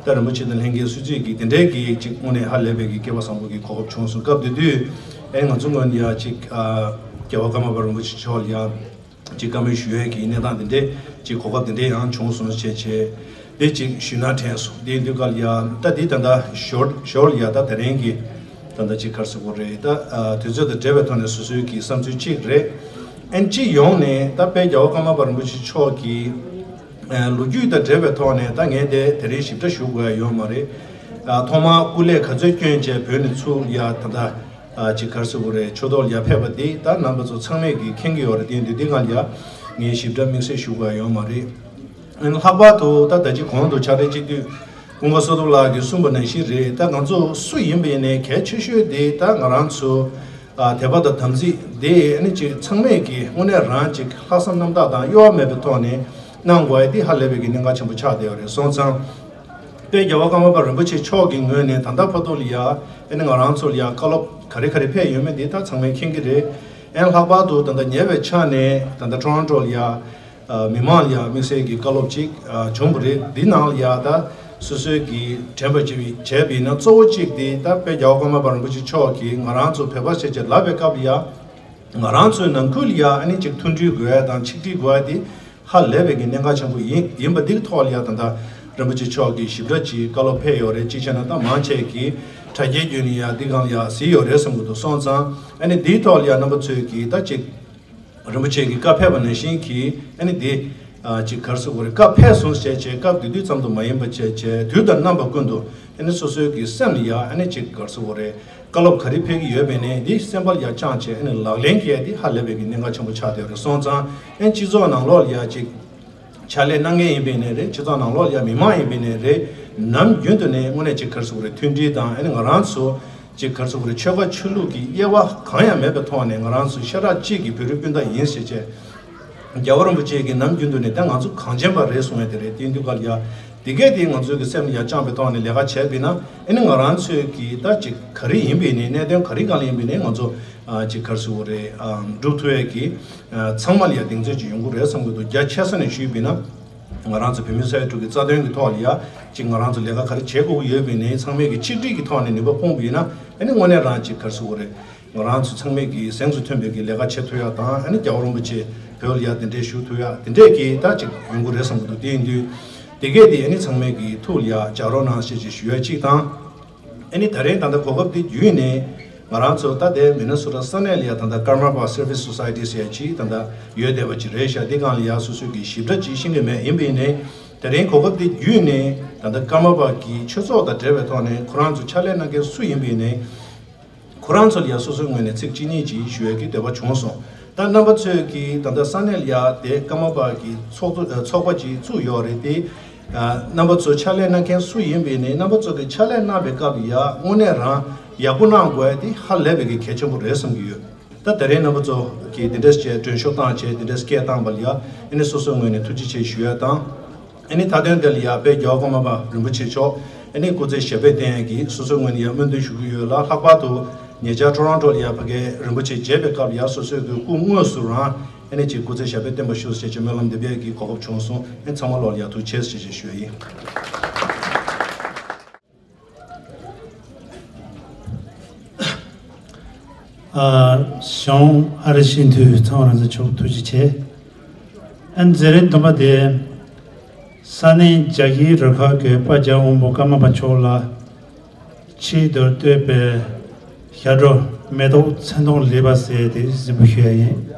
ད་རིན་པོ་ཆེ་དང་ལྷན་རྒྱས་གསོལ་ཚིགས་ཀྱི་དེ་འདྲའི་གི་ཅིག་དངོས་གནས་ཧ་ལས་པའི་གི་སྐལ་བ་བཟང་པོ་གི་གོ་སྐབས་བྱུང་སོང་། སྐབས་དེ་དུས་ཨེ་ང་ཚོ་ངོས་ནས་ཡ་ཅིག་ཨ་རྒྱལ་བ་ཀརྨ་པ་རིན་པོ་ཆེ་མཆོག་ལ་ཡ་ཅིག་བཀའ་མོལ་ཞུ་ཡས་ཀྱི་གནས་སྟངས་དེ་འདྲའི་ཅིག་གོ་སྐབས་དེ་འདྲའི་ཡང་བྱུང་སོང་བྱས་བྱས་དེ་ཅིག་ཞུས་ན་དྲན་སོང་། དེ་ཡིན་དུས་ག་ལ་ཡ་ད་འདི་ད་ལྟ་ཞོར་ཞོར་ལ་ཡ་ད་དེ་རིང་གི་ད་ལྟ་ཅིག་ག་རེ་ཟེར་དགོས་རེད། ད་ཨ་དུས་ཚོད་དང་འབྲེལ་བའི་ཐོག་ནས་སོ་སོའི་གི་བསམ་ཚུལ་གཅིག་རེད། ཨན་སྤྱི་ཡོངས་ནས་ད་དཔལ་རྒྱལ་བ་ཀརྨ་པ་རིན་པོ་ཆེ་མཆོག་གི་ཨ་ལོ་རྒྱུས་དང་འབྲེལ་བའི་ཐོག་ནས་ད་ངས་དེ་དེ་རིང་ཞིབ་ཕྲ་ཞུ་དགོས་ཡ་ཡོད་མ་རེད། ཨ་ཐོག་མར་སྐུ་ལས་ག་ཚོད་བསྐྱོན་བྱས་བོད་ནས་ཚུར་ཡ་ད་ལྟ་ཨ་ཅིག་ག་རེ་ཟེར་དགོས་རེད། ཆོས་ཐོག་ལ་ཡ་ཕེབས་པ་དེ་ད་རྣམ་པ་ཚོ་ཚང་མས་གི་མཁྱེན་གི་ཡོད་རེད། དེ་ཡིན་དུས་འདི་སྒང་ལ་ཡ་ངས་ཞིབ་ཕྲ་དམིགས་བསལ་ཞུ་དགོས་ཡ་ཡོད་མ་རེད། ཨ་ནི་ལྷག་པར་དུ་ད་ད་ཅི་གོང་དུ་ཕྱག་སྦྲེལ་སྤྱི་འཐུས་ཀུན་དགའ་བསོད་སྟོབས་ལགས་ཀྱིས་གསུངས་པ་ནང་བཞིན་རེད། ད་ང་ཚོ་སུ་ཡིན་པ་ཡིན་ནའི་གལ་ཆེ་ཤོས་དེ་ད་ང་རང་ཚོ་ཨ་དད་པ་དང་དམ་ཚིག་དེ་ཨ་ནི་ཅིག་ཚང་མས་ཀྱི་དངོས་གནས་རང་ཅིག་ལྷག་བསམ་རྣམ་དག་དང་གཡོ་བ་མེད་པའི་ཐོག་ནས་གནང་དགོས་ཡ་དེ་ཧ་ལས་པའི་གི་གནད་འགག་ཆེན་པོ་ཆགས་བསྡད་ཡོད་རེད། སོང་ཙང་དཔལ་རྒྱལ་བ་ཀརྨ་པ་རིན་པོ་ཆེ་མཆོག་གི་ངོས་ནས་ད་ལྟ་བར་དུ་ལ་ཡ་ཨ་ནི་ང་རང་ཚོ་ལ་ཡ་བཀའ་སློབ་ག་རེ་ག་རེ་ཕེབས་ཡོད་མེད་དེ་ད་ཚང་མས་མཁྱེན་གྱི་རེད། ཨ་ནི་ལྷག་པར་དུ་ད་ལྟ་ཉེ་བའི་ཆ་ནས་ད་ལྟ་ཊོ་རོན་ཊོ་ལ་ཡ། ཨ་མི་མང་ལ་ཡང་དམིགས་བསལ་གྱི་བཀའ་སློབ་ཅིག་ཨ་བྱུང་བ་རེད། འདི་ནང་ལ་ཡང་ད་སོ་སོའི་གི་དྲན་པ་ཅིག་བྱས་པ་ཡིན་ན་གཙོ་བོ་གཅིག་དེ་ད་དཔལ་རྒྱལ་བ་ཀརྨ་པ་རིན་པོ་ཆེ་མཆོག་གིས་ང་རང་ཚོ་བོད་པ་ཞེས་བྱ་ལབ་པའི་སྐབས་ལ་ཡང་ང་རང་ཚོའི་ནང་ཁུལ་ལ་ཡང་ཨ་ནི་ཅིག་མཐུན་སྒྲིལ་དགོས་ཡ་དང་ཆིག་སྒྲིལ་དགོས་ཡ་དེ་ཧ་ལས་པའི་གི་གནད་འགག་ཆེན་པོ་ཡིན་ཡིན་པ་འདི་གི་ཐོག་ལ་ཡང་ད་ལྟ་རིན་པོ་ཆེ་མཆོག་གིས་ཞིབ་ཕྲ་ཅིག་བཀའ་སློབ་ཕེབས་ཡོད་རེད། གཅིག་བྱས་ན་ད་མང་ཆེ་གིས་ དྲ་རྒྱའི་བརྒྱུད་ནས་ཡ་འདི་སྒང་ལ་ཡ་གཟིགས་ཡོད་རེད་བསམ་གྱི་འདུག་སོང་ཙང་ཨ་ནི་འདིའི་ཐོག་ལ་ཡ་རྣམ་པ་ཚོས་ཀྱིས་ད་ཅིག་རིན་པོ་ཆེ་གི་བཀའ་ཕེབས་པ་ནང་བཞིན་གྱིས་ཨ་ནི་འདི་ཨ་ཅིག་ག་རེ་ཟེར་དགོས་རེད། བཀའ་ཕེབས་སོང་བྱས་བྱས་སྐབས་དེ་དུས་ཙམ་དུ་མ་ཡིན་པ་བྱས་བྱས་དུས་དང་རྣམ་པ་ཀུན་ཏུ་ཨ་ནི་སོ་སོའི་གི་སེམས་ལ་ཡ་ཨ་ནི་ཅིག་ག་རེ་ཟེར་དགོས་རེད། བཀའ་སློབ་ག་རེ་ཕེབས་ཀྱི་ཡོད་པས་ནས་འདི་སེམས་པ་ལ་ཡ་བཅངས་བྱས་ཨ་ནི་ལག་ལེན་གྱིས་འདི་ཧ་ལས་པའི་གི་གནད་འགག་ཆེན་པོ་ཆགས་བསྡད་ཡོད་རེད། སོང་ཙང་ཨ་ནི་སྤྱི་ཚོགས་ནང་ལོགས་ལ་ཡ་ཅིག་ཕྱག་ལས་གནང་མཁན་ཡིན་པའི་ནས་རེད། སྤྱི་ཚོགས་ནང་ལོགས་ལ་ཡ་མི་མང་ཡིན་པའི་ནས་རེད། ནམ་རྒྱུན་དུ་ནས་དངོས་གནས་ཅིག་ག་རེ་ཟེར་དགོས་རེད། མཐུན་སྒྲིལ་དང་ཨ་ནི་ང་རང་ཚོ་ཅིག་ག་རེ་ཟེར་དགོས་རེད། ཆོལ་ཁ་ཆོས་ལུགས་ཀྱི་དབྱེ་བ་གང་ཡང་མེད་པའི་ཐོག་ནས་ང་རང་ཚོ་ཤ་ཁྲག་གཅིག་གི་བོད་རིགས་སྤུན་ཟླ་ཡིན་ཟེར་བྱས། རྒྱལ་བ་རིན་པོ་ཆེ་གིས་ནམ་རྒྱུན་དུ་ནས་ད་ང་ཚོ་གངས་ཅན་པ་རེད་གསུང་ཡ་དེ་རེད། དེ་དུས་སྐབས་ལ་ཡ་དེ་གས་དེ་ང་ཚོའི་གི་སེམས་ལ་ཡ་བཅངས་པའི་ཐོག་ནས་ལས་ཀ་བྱས་པས་ན་ཨ་ནི་ང་རང་ཚོའི་གི་ད་ཅིག་ག་རེ་ཡིན་པའི་ནས་གནད་དོན་ག་རེ་སྒང་ལ་ཡིན་པའི་ནས་ང་ཚོ་ཨ་ཅིག་ག་རེ་ཟེར་དགོས་རེད། ཨ་སྒྲུབ་ཐུབ་ཡ་གི་ཨ་ཚང་མ་ལ་ཡ་གདེང་ཚོད་ཅིག་ཡོང་གི་རེད་བསམ་གི་འདུག་རྒྱ་ཆེ་ས་ནས་ཞུས་པས་ན་ང་རང་ཚོ་བོད་མི་ས་ཡ་དྲུག་གི་རྩ་དོན་གི་ཐོག་ལ་ཡ་ཅིག་ང་རང་ཚོ་ལས་ཀ་ག་རེ་བྱེད་དགོས་ཀྱི་ཡོད་པའི་ནས་ཚང་མས་གི་ཆིག་སྒྲིལ་གི་ཐོག་ནས་ནུས་པ་སྤུངས་པ་ཡིན་ན་ཨ་ནི་དངོས་གནས་རང་ཅིག་ག་རེ་ཟེར་དགོས་རེད། ང་རང་ཚོ་ཚང་མས་ཀྱི་གཟེངས་སུ་ཐོན་པའི་ཀྱི་ལས་ཀ་བྱེད་ཐུབ་ཡག་དང་ཨ་ནི་རྒྱལ་བ་རིན་པོ་ཆེ་བོད་ལ་ཡ་དེ་འདྲའི་བཞུགས་ཐུབ་ཡག་དེ་འདྲས་ཀྱི་ད་ཅིག་ཡོང་གི་རེད་བསམ་གྱི་འདུག་དེ་ཡིན་དུས་དེ་གས་དེ་ཨ་ནི་ཚང་མས་ཀྱི་ཐུགས་ལ་ཡ་འཇགས་རོགས་གནང་ཞེས་ཅིག་ཞུ་ཡ་གཅིག་དང་། ཨ་ནི་ད་རེས་ད་ལྟ་གོ་སྐབས་འདི་བརྒྱུད་ནས་ང་རང་ཚོ་ད་ལྟའི་མི་ནི་སོ་ཊ་ས་གནས་ལ་ཡ་ད་ལྟ་Karmapa Service Society ཟེར་ཡ་ཅིག་ད་ལྟ་ཡོད་བསྡད་པ་ཅིག་རེད་ཤག་དེ་སྒང་ལ་ཡ་སོ་སོའི་ཀྱི་ཞིབ་ཕྲ་ཅིག་ཤེས་ཀྱི་མེད། ཡིན་པ་ཡིན་ནའི་ད་རེས་གོ་སྐབས་འདི་བརྒྱུད་ནས་ད་ལྟ་Karmapa གི་ཆོས་ཚོགས་དང་འབྲེལ་བའི་ཐོག་ནས་ཁོ་རང་ཚོ་ཕྱག་ལས་གནང་མཁན་སུ་ཡིན་པ་ཡིན་ནའི། ཁོ་རང་ཚོ་ལ་ཡ་སོ་སོའི་ངོས་ནས་ཚིག་གཅིག་གཉིས་ཅིག་ཞུ་ཡ་གི་འདོད་པ་བྱུང་སོང་། ད་རྣམ་པ་ཚོས་ཀྱིས་ད་ལྟ་ས་གནས་ལ་ཡ་དེ་ཀརྨ་པ་གི་ཚོགས་གཙོ་ཚོགས་པ་ཅིག་བཙུགས་ཡོད་རེད་དེ། རྣམ་པ་ཚོ་ཕྱག་ལས་གནང་མཁན་སུ་ཡིན་པའི་ནས་རྣམ་པ་ཚོ་གི་ཕྱག་ལས་གནང་བའི་སྐབས་ལ་ཡ་དངོས་གནས་རང་ཡག་པོ་གནང་དགོས་ཡ་དེ་ཧ་ལས་པའི་གི་གལ་ཆེན་པོ་རེད་བསམ་གྱི་ཡོད། ད་དེ་རིང་རྣམ་པ་ཚོ་གིས་དེ་འདྲས་བྱས་མགྲོན་ཤོག་བཏང་བྱས་དེ་འདྲས་སྐད་བཏང་བ་ལ་ཡ་ཨ་ནི་སོ་སོའི་ངོས་ནས་ཐུགས་རྗེ་ཆེ་ཞུ་ཡ་དང་། ཨ་ནི་མཐའ་དོན་དེ་ལ་ཡ་དཔལ་རྒྱལ་བ་ཀརྨ་པ་རིན་པོ་ཆེ་མཆོག་ཨ་ནི་སྐུ་ཚེ་ཞབས་པད་བརྟན་ཡ་གི་སོ་སོའི་ངོས་ནས་ཡ་སྨོན་འདུན་ཞུ་གི་ཡོད་ལ། ལྷག་པར་དུ་ཉེ་ཆར་ཊོ་རོན་ཊོ་ལ་ཡ་ཕ་གའི་རིན་པོ་ཆེ་མཇལ་བའི་སྐབས་ལ་ཡ་སོ་སོའི་གི་སྐུ་དངོས་སུ་རང་ཨ་ནི་ཅིག་སྐུ་ཚེ་ཞབས་པད་བརྟན་པ་ཞུ་ཞེས་ཀྱི་སྨོན་ལམ་འདེབས་ཡ་གི་གོ་སྐབས་བྱུང་སོང་། ཨ་ནི་ཚང་མ་ལོག་ལ་ཡ་ཐུགས་རྗེ་ཆེ་ཞེས་ཞུ་ཡ་ཡིན། ཨ། གཞུང་ཨ་རི་ཤིན་ཏུ་ཚང་རང་བཙན་མཆོག་ཐུགས་རྗེ་ཆེ། ཨ་ནི་མཛད་རིམ་བདུན་པ་དེ། ས་གནས་རྒྱ་གིའི་རུ་ཁག་གི་དཔལ་རྒྱལ་དབང་པོ་ཀརྨ་པ་མཆོག་ལ་ཆེད་དུ་བསྟོད་པའི་ཞབས་བྲོ་མེ་ཏོག་མཚན་མཐོང་ལེགས་པ་ཟེར་དེ་གཟིགས་འབུལ་ཞུ་ཡ་ཡིན།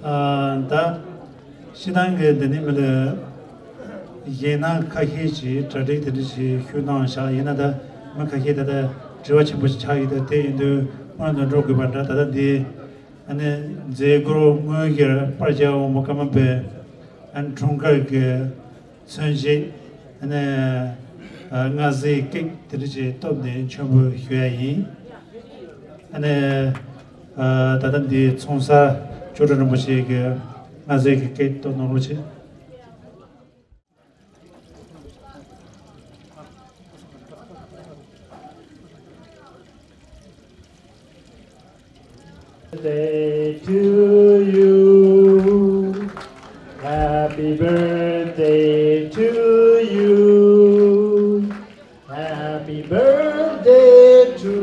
ཨ། ད་སྤྱིར་བཏང་གི་འདི་ནི་མི་ལ་གཞས་སྣ་ཁ་ཤས་ཅིག་གྲ་སྒྲིག་དེ་འདྲ་ཞིག་ཞུས་གནང་བཞག་ཡིན་ན། ད་མི་ཁ་ཤས་ད་ལྟ་དྲི་བ་ཆེན་པོ་ཞིག་ཆགས་ཡོད། ད་དེ་ཡིན་དུས་སྔོན་དུ་འགྲོ་དགོས་པ་འདྲ། ད་ལྟ་འདི་ཨ་ནི་མཛད་སྒོར་དངོས་ཀྱི་དཔལ་རྒྱལ་དབང་པོ་ཀརྨ་པའི་ཨ་ནི་འཁྲུངས་སྐར་གྱི་མཚོན་བྱེད་ཨ་ནི་ཨ་རྔ་ཟས་ཀེག་དེ་འདྲ་ཅིག་བཏོན་ནས་མཆོད་འབུལ་ཞུ་ཡ་ཡིན། ཨ་ནི་ཨ་ད་ལྟ་འདི་ཚོང་གསར་ཅོ་ཀྲུང་རིན་པོ་ཆེ་གིས་རྔ་ཟས་ཀྱི་ཀེག་བཏོན་གནང་རོགས་བྱེད། Birthday to you. Happy birthday to you. Happy birthday to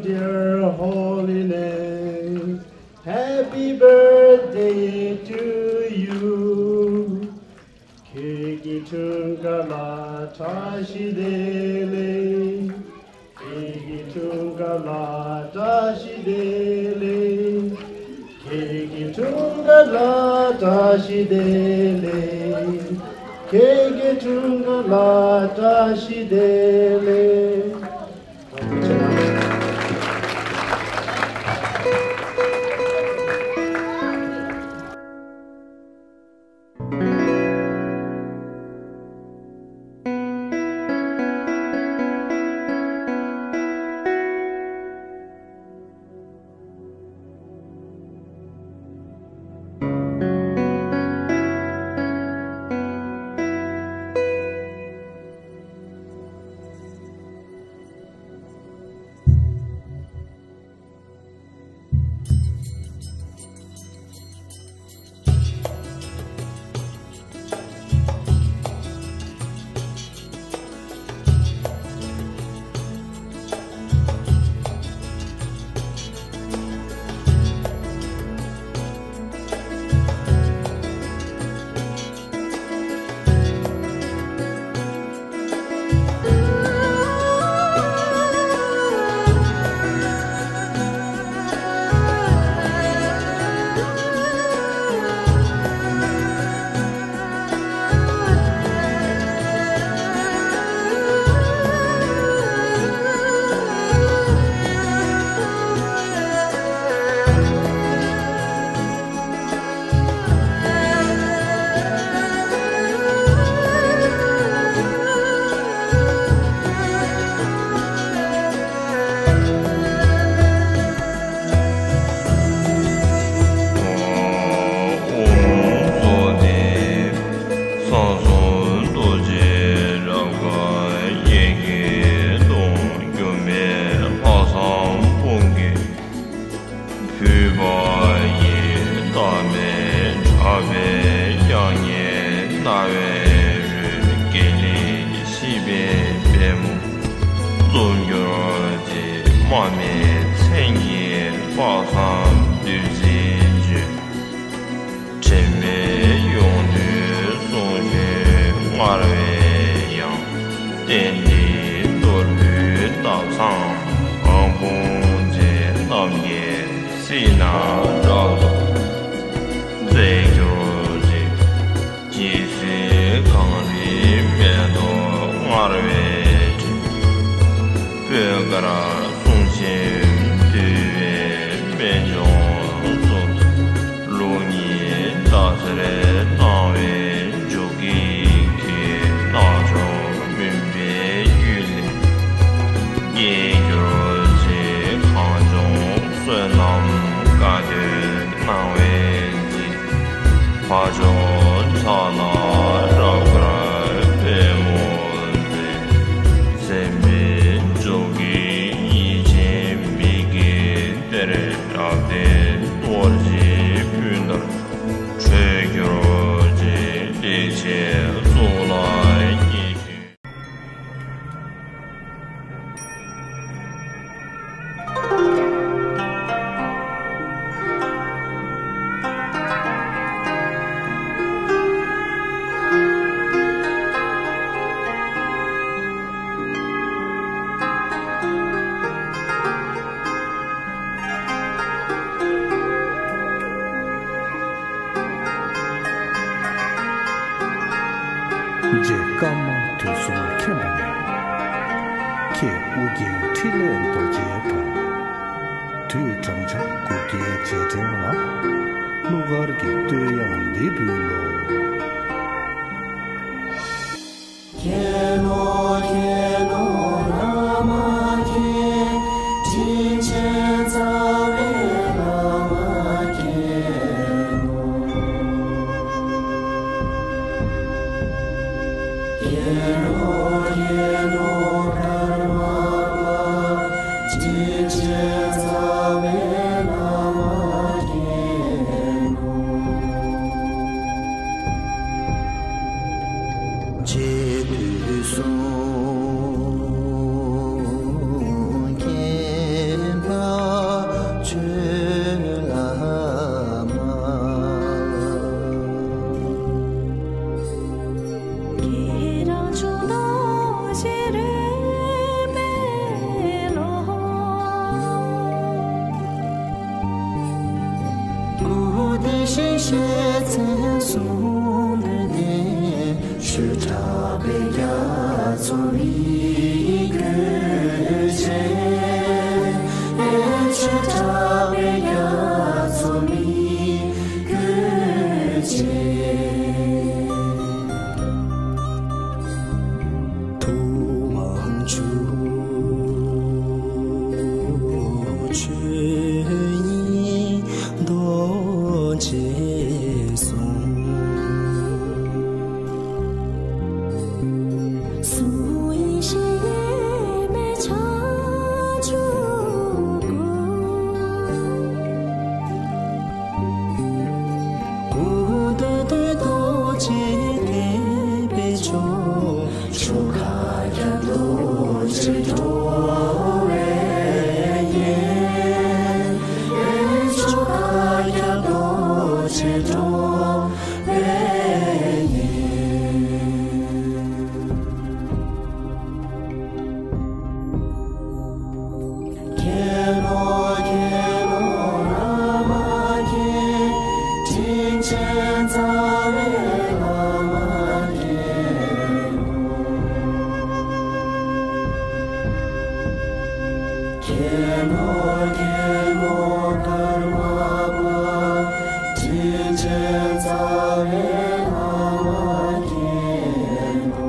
dear Holiness. Happy birthday to you. ཁྱེད་ཀྱི་འཁྲུངས་སྐར་ལ་བཀྲ་ཤིས་བདེ་ལེགས། ཁྱེད་ཀྱི་འཁྲུངས་སྐར་ལ་བཀྲ་ཤིས་བདེ་ལེགས། ཁྱེད་ཀྱི་འཁྲུངས་སྐར་ལ་བཀྲ་ཤིས་བདེ་ལེགས། ཁྱེད་ཀྱི་འཁྲུངས་སྐར་ལ་བཀྲ་ཤིས་བདེ་ལེགས། དམག་མི་མཚན་གྱི་དཔག་བསམ་བདུད་རྩིའི་རྒྱུན། དྲི་མེད་ཡོངས་འདུས་གསུང་བཞིན་སྔར་བས་ཡང་། གཏན་གྱི་ནོར་བུའི་སྟག་ཚང་ཨ་དཀོན་མཛེས་རྣམ་རྒྱལ་སྲིད་ན་རབ་ཏུ་མཛེས་གྱུར་ཅིག། ཇི་སྲིད་གངས་རིའི་མེ་ཏོག་མངར་བའི་དྲི། སྤོས་དཀར་གསུང་ཆེན་འདུས་པའི་སྨན་ལྗོངས་སུ། ལུགས་གཉིས་ཟླ་ཟེར་སྣང་བའི་འཇུག་སྒེག་གི་རྣམ་འཇོམས་མུན་པའི་གཡུལ་ལས་རྒྱལ་གྱུར་ཅིག། གངས་ལྗོངས་བསོད་ནམས་དགའ་སྟོན་གནང་བའི་རྗེ། འཕགས་མཆོག་ཕྱག་ན་རབ་དཀར་པད་མོ་མཛེས། སེམས་དཔའི་འཇུག་སྒེག་ཡིད་ཆེས་མི་དགེ་གཏེར། རབ་བརྟན་རྡོ་རྗེའི་སྤུན་ཟླར་འཕྲོད་གྱུར་ཅིག། བདེ་ཆེན་གཙུག་ལག་སྙན་ཞུ། རྗེ་ཀརྨ་དུས་གསུམ་མཁྱེན་པ་ནས། ཁྱེད་ཨོ་རྒྱན་འཕྲིན་ལས་རྡོ་རྗེའི་བར། དུས་བགྲང་བྱ་དགུ་བརྒྱའི་རྗེས་དྲན་ལ། གླུ་གར་གྱི་བསྟོད་དབྱངས་འདི་འབུལ་ལོ། རྗེ་དུས་གསུམ་མཁྱེན་པ་ཆོས་བླ་མ། ཐུགས་མང་བྱུང་ཆོས་དབྱིངས་རྡོ་རྗེ་གསུང་། གསུང་ཡེ་ཤེས་ཡེ་མེད་བྱང་ཆུབ་སྐུ། ཀུན་ཏུ་བདེ་རྡོ་རྗེ་ཐེག་པའི་མཆོག། ཆོ་ག་རྒྱ་རྡོ་རྗེ་འགྲོ་བའི་ཡེ། ཆོ་ག་རྒྱ་རྡོ་རྗེ་འགྲོ་བའི་ཡེ། མཁྱེན་ནོ་མཁྱེན་ནོ་བླ་མ་མཁྱེན། དྲིན་ཅན་རྩ་བའི་བླ་མ་མཁྱེན་ནོ། མཁྱེན་ནོ་མཁྱེན་ནོ་ཀརྨ་པ། དྲིན་ཅན་རྩ་བའི་བླ་མ་མཁྱེན་ནོ།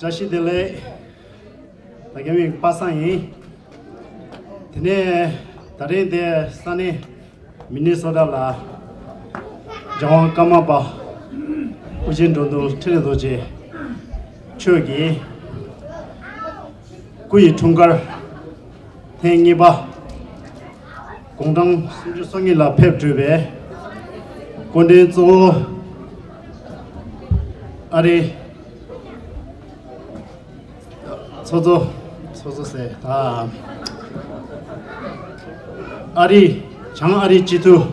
བཀྲ་ཤིས་བདེ་ལེགས། ད་ག་མིང་པ་སངས་ཡིན། དེ་ནས་ད་རིང་དེ་ས་གནས་མི་ནི་སོ་ཊ་ལ་ལྗང་དབང་ཀརྨ་པ་ཨོ་རྒྱན་འགྲོ་འདུལ་འཕྲིན་ལས་རྡོ་རྗེ་མཆོག་གིས་སྐུ་ཡི་འཁྲུངས་སྐར་ཐེངས་གཉིས་པ་དགུང་གྲངས་སུམ་ཅུ་སོ་གཉིས་ལ་ཕེབས་གྲུབ་པའི་སྐུ་མགྲོན་གཙོ་བོ་ཨ་རི་ཚོགས་གཙོ་ཚོགས་གཙོ་ཟེར་ད། ཨ་རི་བྱང་ཨ་རི་སྤྱི་འཐུས་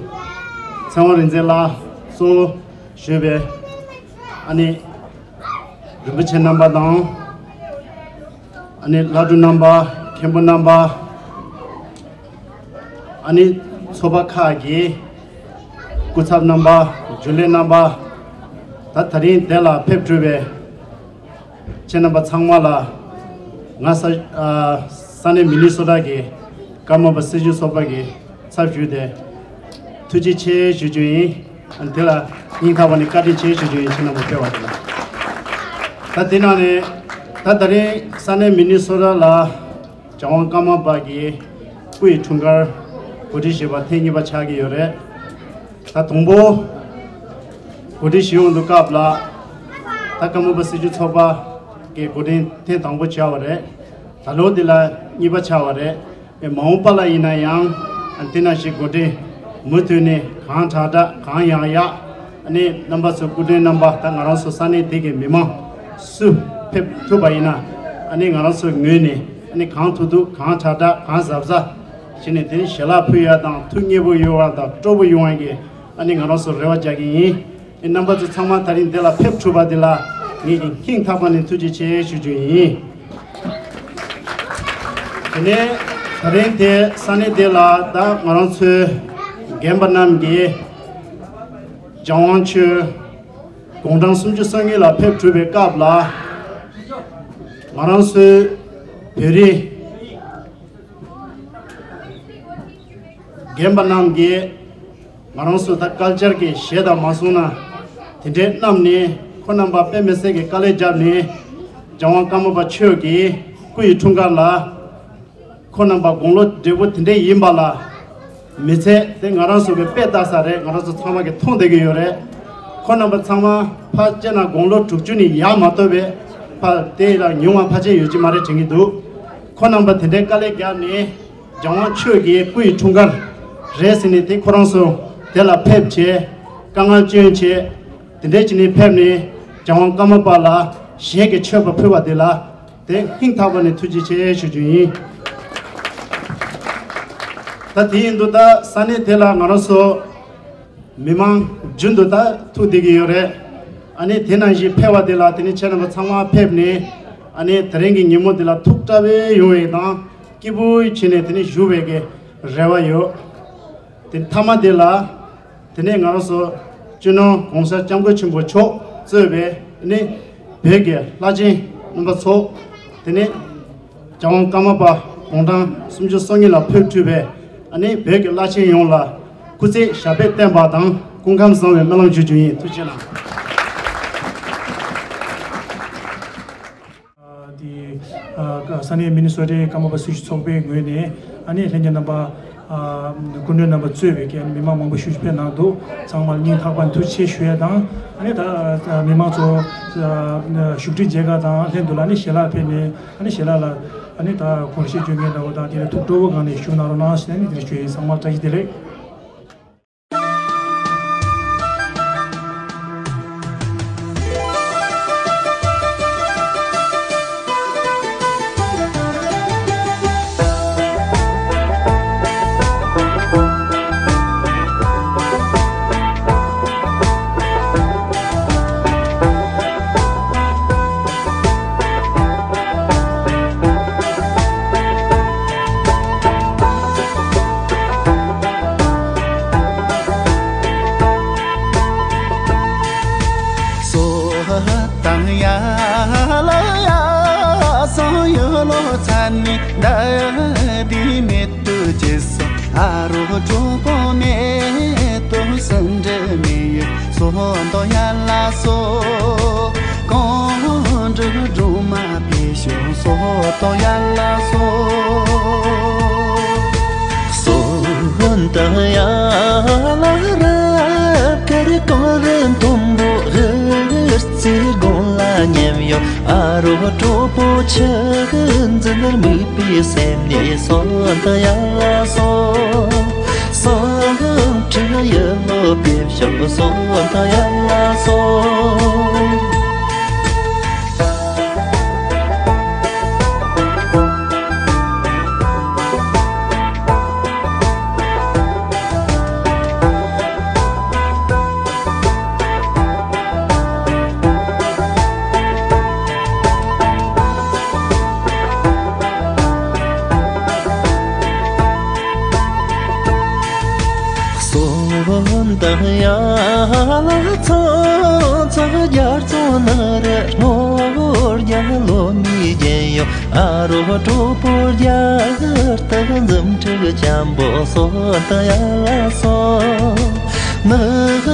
ཚེ་དབང་རིག་འཛིན་ལགས་གཙོ་བོ་ཞུས་པའི་ཨ་ནི་རིན་པོ་ཆེ་རྣམ་པ་དང་། ཨ་ནི་བླ་སྤྲུལ་རྣམ་པ། མཁན་པོ་རྣམ་པ། ཨ་ནི་ཚོགས་པ་ཁག་གི་སྐུ་ཚབ་རྣམ་པ། རྒྱུན་ལས་རྣམ་པ། ད་ད་རིང་དེ་ལ་ཕེབས་གྲུབ་པའི་ཁྱེད་རྣམ་པ་ཚང་མ་ལ་ང་ས་ཨ་ས་གནས་མི་ནི་སོ་ཊ་གི་ཀརྨ་པ་སྲི་ཞུ་ཚོགས་པ་གི་ཚབ་ཞུས་ཏེ་ཐུགས་རྗེ་ཆེ་ཞུ་རྒྱུ་ཡིན། ཨ་ནི་དེ་ལ་སྙིང་ཐག་པ་ནས་བཀའ་དྲིན་ཆེ་ཞུ་རྒྱུ་ཡིན། ཁྱེད་རྣམ་པ་ཕེབས་པ་དེ་ལ། ད་དེ་ནང་ནས་ད་ད་རིང་ས་གནས་མི་ནི་སོ་ཊ་ལ་ལྗང་དབང་ཀརྨ་པ་གི་སྐུ་ཡི་འཁྲུངས་སྐར་གོ་སྒྲིག་ཞེས་པ་ཐེངས་གཉིས་པ་ཆགས་ཀྱི་ཡོད་རེད། ད་དང་པོ་གོ་སྒྲིག་ཞུ་ཡོང་དུས་སྐབས་ལ་ད་ཀརྨ་པ་སྲི་ཞུ་ཚོགས་པ་གི་འགོ་འདྲེན་ཐེངས་དང་པོ་བྱས་པ་རེད། ད་ལོ་འདི་ལ་གཉིས་པ་ཆགས་པ་རེད། མ་འོངས་པ་ལ་ཡིན་ན་ཡང་དེ་ནང་བཞིན་འགོ་འདྲེན་མུ་མཐུད་ནས་གང་དྲག་དྲག་གང་ཡག་ཡག་ཨ་ནི་རྣམ་པ་ཚོ་སྐུ་མགྲོན་རྣམ་པ་ད་ང་རང་ཚོ་ས་གནས་དེ་གའི་མི་མང་སུ་ཕེབས་ཐུབ་པ་ཡིན་ན་ཨ་ནི་ང་རང་ཚོའི་ངོས་ནས་ཨ་ནི་གང་ཐུབ་ཐུབ་གང་དྲག་དྲག་གང་གཟབ་གཟབ་བྱས་ནས་དེ་ནི་ཞལ་ལག་ཕུལ་ཡ་དང་ཐུགས་མཉེས་པོ་ཡོང་བ་དང་སྤྲོ་པོ་ཡོང་བ་གི་ཨ་ནི་ང་རང་ཚོ་རེ་བ་རྒྱག་གི་ཡིན། ཨེ་རྣམ་པ་ཚོ་ཚང་མ་ད་རིང་འདི་ལ་ཕེབས་ཐུབ་པ་འདི་ལ་ངེད་ཀྱི་སྙིང་ཐག་པ་ནས་ཐུགས་རྗེ་ཆེ་ཞུ་རྒྱུ་ཡིན། དེ་ནས་ད་རིང་དེ་ས་གནས་དེ་ལ་ད་ང་རང་ཚོའི་རྒན་པ་རྣམས་ཀྱིས་ལྗང་དབང་ཆོས་དགུང་གྲངས་སུམ་ཅུ་སོ་གཉིས་ལ་ཕེབས་གྲུབ་པའི་སྐབས་ལ་ང་རང་ཚོའི་བོད་རིགས་རྒན་པ་རྣམས་ཀྱིས་ང་རང་ཚོ་ད་ཀལ་ཅར་གྱི་གཞས་དང་མ་སོང་ན་དེ་འདྲའི་བསྣམས་ནས་ཁོང་རྣམ་པ་དཔེ་མི་སྲིད་ཀྱི་དཀའ་ལས་བརྒྱབ་ནས་ལྗང་དབང་ཀརྨ་པ་ཆོས་ཀྱི་སྐུ་ཡི་འཁྲུངས་སྐར་ལ་ཁོང་རྣམ་པ་དགུང་ལོ་བགྲེས་པོ་དེ་འདྲའི་ཡིན་པ་ལ་མི་ཚད་དེ་ང་རང་ཚོ་གི་དཔེ་ལྟ་ས་རེད། ང་རང་ཚོ་ཚང་མ་གི་མཐོང་བསྡད་ཀྱི་ཡོད་རེད། ཁོང་རྣམ་པ་ཚང་མ་ཕལ་ཆེར་ན་དགུང་ལོ་དྲུག་ཅུ་ནས་ཡར་མ་གཏོགས་པའི་ཕ་དེ་ལ་ཉུང་བ་ཕལ་ཆེར་ཡོད་ཀྱི་མ་རེད་དྲན་གྱི་འདུག་ཁོང་རྣམ་པ་དེ་འདྲའི་དཀའ་ལས་བརྒྱབ་ནས་ལྗང་དབང་ཆོས་ཀྱི་སྐུ་ཡི་འཁྲུངས་སྐར་རེད་ཟེར་ནས་དེ་ཁོ་རང་ཚོ་དེ་ལ་ཕེབས་བྱས་དཀའ་ངལ་སྐྱོན་བྱས་དེ་འདྲའི་བྱས་ནས་ཕེབས་ནས་ལྗང་དབང་ཀརྨ་པ་ལ་གཞས་ཀྱི་མཆོད་པ་ཕུལ་བ་དེ་ལ་དེ་སྙིང་ཐག་པ་ནས་ཐུགས་རྗེ་ཆེ་ཞུ་རྒྱུ་ཡིན། ད་དེ་ཡིན་དུས་ད་ས་གནས་དེ་ལ་ང་རང་ཚོ་མི་མང་རྒྱུན་དུ་ད་ཐུག་བསྡད་ཀྱི་ཡོད་རེད། ཨ་ནི་དེ་ནང་བཞིན་ཕེབས་པ་དེ་ལ་དེ་ནི་ཁྱེད་རྣམ་པ་ཚང་མ་ཕེབས་ནས་ཨ་ནི་དེ་རིང་གི་ཉིན་མོ་དེ་ལ་ཐུགས་བཀྲ་བའི་ཡོང་བའི་དང་སྐྱིད་པོ་བྱས་ནས་དེ་ནི་བཞུགས་པའི་གི་རེ་བ་ཡོད། དེ་མཐའ་མ་དེ་ལ་དེ་ནས་ང་རང་ཚོ་སྤྱི་ནོར་༸གོང་ས་༸སྐྱབས་མགོན་ཆེན་པོ་མཆོག་གཙོས་པའི་ནི་བོད་ཀྱི་བླ་ཆེན་རྣམ་པ་ཚོ་དེ་ནས་ལྗང་དབང་ཀརྨ་པ་དགུང་གྲངས་སུམ་ཅུ་སོ་གཉིས་ལ་ཕེབས་ཐུབ་པའི་ཨ་ནི་བོད་ཀྱི་བླ་ཆེན་ཡོངས་ལ་སྐུ་ཚེ་ཞབས་པད་བརྟན་པ་དང་སྐུ་ཁམས་བཟང་བའི་སྨོན་ལམ་ཞུ་རྒྱུ་ཡིན། ཐུགས་རྗེ་གནང་། དེ་ས་གནས་མི་ནི་སོ་ཊའི་ཀརྨ་པ་སྲི་ཞུ་ཚོགས་པའི་ངོས་ནས་ཨ་ནི་ལྷན་རྒྱས་རྣམ་པ་སྐུ་མགྲོན་རྣམ་པ་གཙོས་པའི་མི་མང་མང་པོ་ཞིག་ཕེབས་གནང་འདུག་ཚང་མར་སྙིང་ཐག་པ་ནས་ཐུགས་རྗེ་ཆེ་ཞུ་ཡ་དང་ཨ་ནི་ད་མི་མང་ཚོ་བཞུགས་ཁྲི་མཇལ་ཁ་དང་ལྷན་དུ་ལ་ནི་ཞལ་ལག་ཕུལ་ནས་ཨ་ནི་ཞལ་ལག་ལ་ཨ་ནི་ད་དགོངས་བཞེས་སྐྱོན་མཁན་འདྲ་བོ་དང་དེ་ལ་ཐུགས་སྤྲོ་བོ་སྒང་ནས་བཞུགས་གནང་རོགས་གནང་ཞེས་ནས་དེ་ལ་ཞུ་ཡིན། ཚང་མར་བཀྲ་ཤིས་བདེ་ལེགས། ནི་ད་དེ་མེད་དུ་ཅི་སོ། ཨ་རོ་གྲོགས་པོ་མེད་དུ་སུ་འདྲ་མི་ཡོད། སོ་ཏོ་ཡ་ལ་སོ། གང་འགྲོ་འགྲོ་མ་པའི་ཤོག་སོ་ཏོ་ཡ་ལ་སོ། སོ་ཏོ་ཡ་ལ་རབ་དཀར་གངས་རི་མཐོན་པོ་ཧིར་རྩེ་དགོན་ལ་མཉམ་ཡོད། ཨ་རོ་གྲོགས་པོ་ཆགས་འཛིན་རྨིག་པའི་སེམས་ནས་སོ་ད་ཡ་ལ་སོ། སོ་ཁྲི་ཡ་ལོ་པེབ་ཤོག་སོ་ད་ཡ་ལ་སོ། སོན་དང་ཡ་ལ་ཚང་ཚང་རྒྱ་མཚོ་ནང་རེ་ནོར་རྒྱ་ལོ་མི་རྒྱན་ཡོད། ཨ་རོ་གྲོགས་པོ་རྒྱ་གར་དུ་འཛུམ་ཁྲིད་འཇམ་པོ་སོ་ད་ཡ་ལ་སོ། ནགས་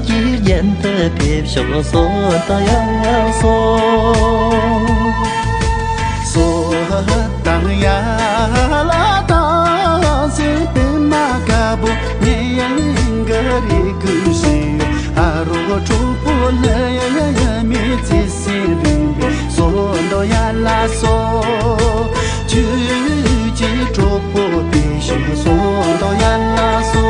ཀྱི་རྒྱན་དུ་ཕེབས་ཤོག་སོ་ད་ཡ་ལ་སོ། སོ་དང་ཡ་ལ་དང་སེ་པད་མ་དཀར་པོ་ཉེ་ཡང་ག་རེ་ཀུ་ཤི་ཡོད། ཨ་རོ་གྲོགས་པོ་ལ་ཡ་ཡ་མི་ཚེ་སྲིད་རིང་བའི་སོ་འདོ་ཡ་ལ་སོ། ཆུ་ཅི་གྲོགས་པོ་དེ་ཤི་སོ་འདོ་ཡ་ལ་སོ།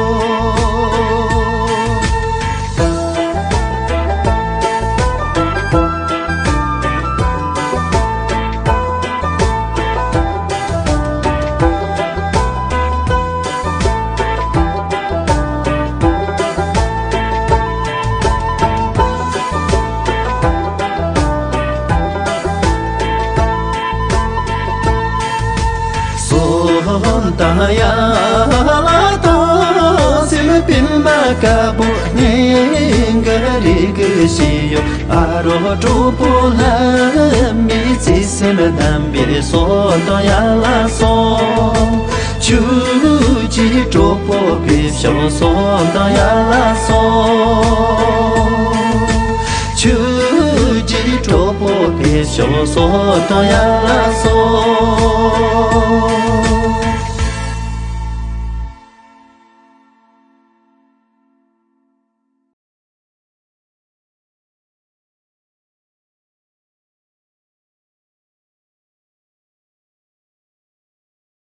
སོན་དང་ཡ་ལ་དང་སེ་པད་མ་དཀར་པོ་ཉེ་ག་རེ་གི་ཤི་ཡོད། ཨ་རོ་གྲོགས་པོ་ལ་མི་ཚེ་སེམས་བདམས་པའི་སོ་དང་ཡ་ལ་སོ། ཆུ་ཅི་གྲོགས་པོ་པའི་ཤོག་སོ་དང་ཡ་ལ་སོ། ཆུ་ཅི་གྲོགས་པོ་པའི་ཤོག་སོ་དང་ཡ་ལ་སོ།